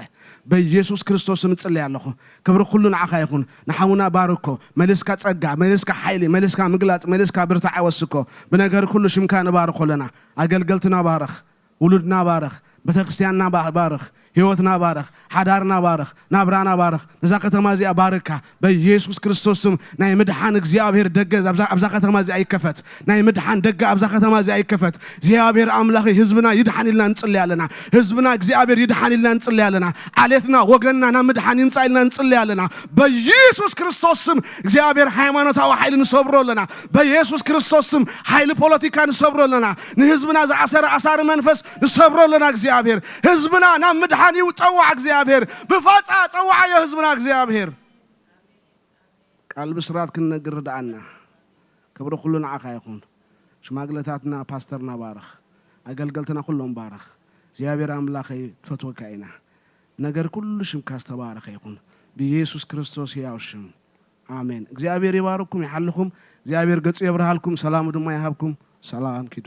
በኢየሱስ ክርስቶስ ስም እጽሊ ኣለኹ። ክብሪ ኩሉ ንዓኻ ይኹን። ንሓውና ባርኮ። መሊስካ ጸጋ፣ መሊስካ ሓይሊ፣ መሊስካ ምግላጽ፣ መሊስካ ብርታዕ ወስኮ። ብነገር ኩሉ ሽምካ ንባርኮ ኣለና። ኣገልገልትና ባርኽ። ውሉድና ባርኽ። ቤተክርስትያንና ባ-፣ ባርኽ። ህይወትና ባርኽ። ሓዳርና ባርኽ። ናብራና ባርኽ። ነዛ ከተማ እዚኣ ባርካ። በኢየሱስ ክርስቶስ ስም ናይ ምድሓን እግዚኣብሔር ደገ ኣብዛ፣ ኣብዛ ከተማ እዚኣ ይከፈት። ናይ ምድሓን ደገ ኣብዛ ከተማ እዚኣ ይከፈት። እግዚኣብሔር ኣምላኸይ፣ ህዝብና ይድሓን ኢልና ንጽሊ ኣለና። ህዝብና እግዚኣብሔር ይድሓን ኢልና ንጽሊ ኣለና። ዓሌትና፣ ወገንና ናብ ምድሓን ይምጻእ ኢልና ንጽሊ ኣለና። በኢየሱስ ክርስቶስ ስም እግዚኣብሔር ሃይማኖታዊ ሓይሊ ንሰብሮ ኣለና። በኢየሱስ ክርስቶስ ስም ሓይሊ ፖለቲካ ንሰብሮ ኣለና። ንህዝብና ዝኣሰረ ኣሳሪ መንፈስ ንሰብሮ ኣለና እግዚኣብሔር። ህዝብና ናብ ምድሓን ይጸዋዕ እግዚኣብሔር። ብፋጻ ጸዋዓዮ ህዝብና እግዚኣብሔር። ቃል ብስራት ክንነግር ርድኣና። ክብሪ ኩሉ ንዓኻ ይኹን። ሽማግለታትና፣ ፓስተርና ባርኽ። ኣገልገልትና ኩሎም ባርኽ። እግዚኣብሔር ኣምላኸይ፣ ትፈትወካ ኢና። ነገር ኩሉ ሽምካ ዝተባረኸ ይኹን። ብኢየሱስ ክርስቶስ ህያው ሽም። ኣሜን። እግዚኣብሔር ይባርኩም፣ ይሓልኹም። እግዚኣብሔር ገጹ የብርሃልኩም፣ ሰላሙ ድማ ይሃብኩም። ሰላም ኪዱ።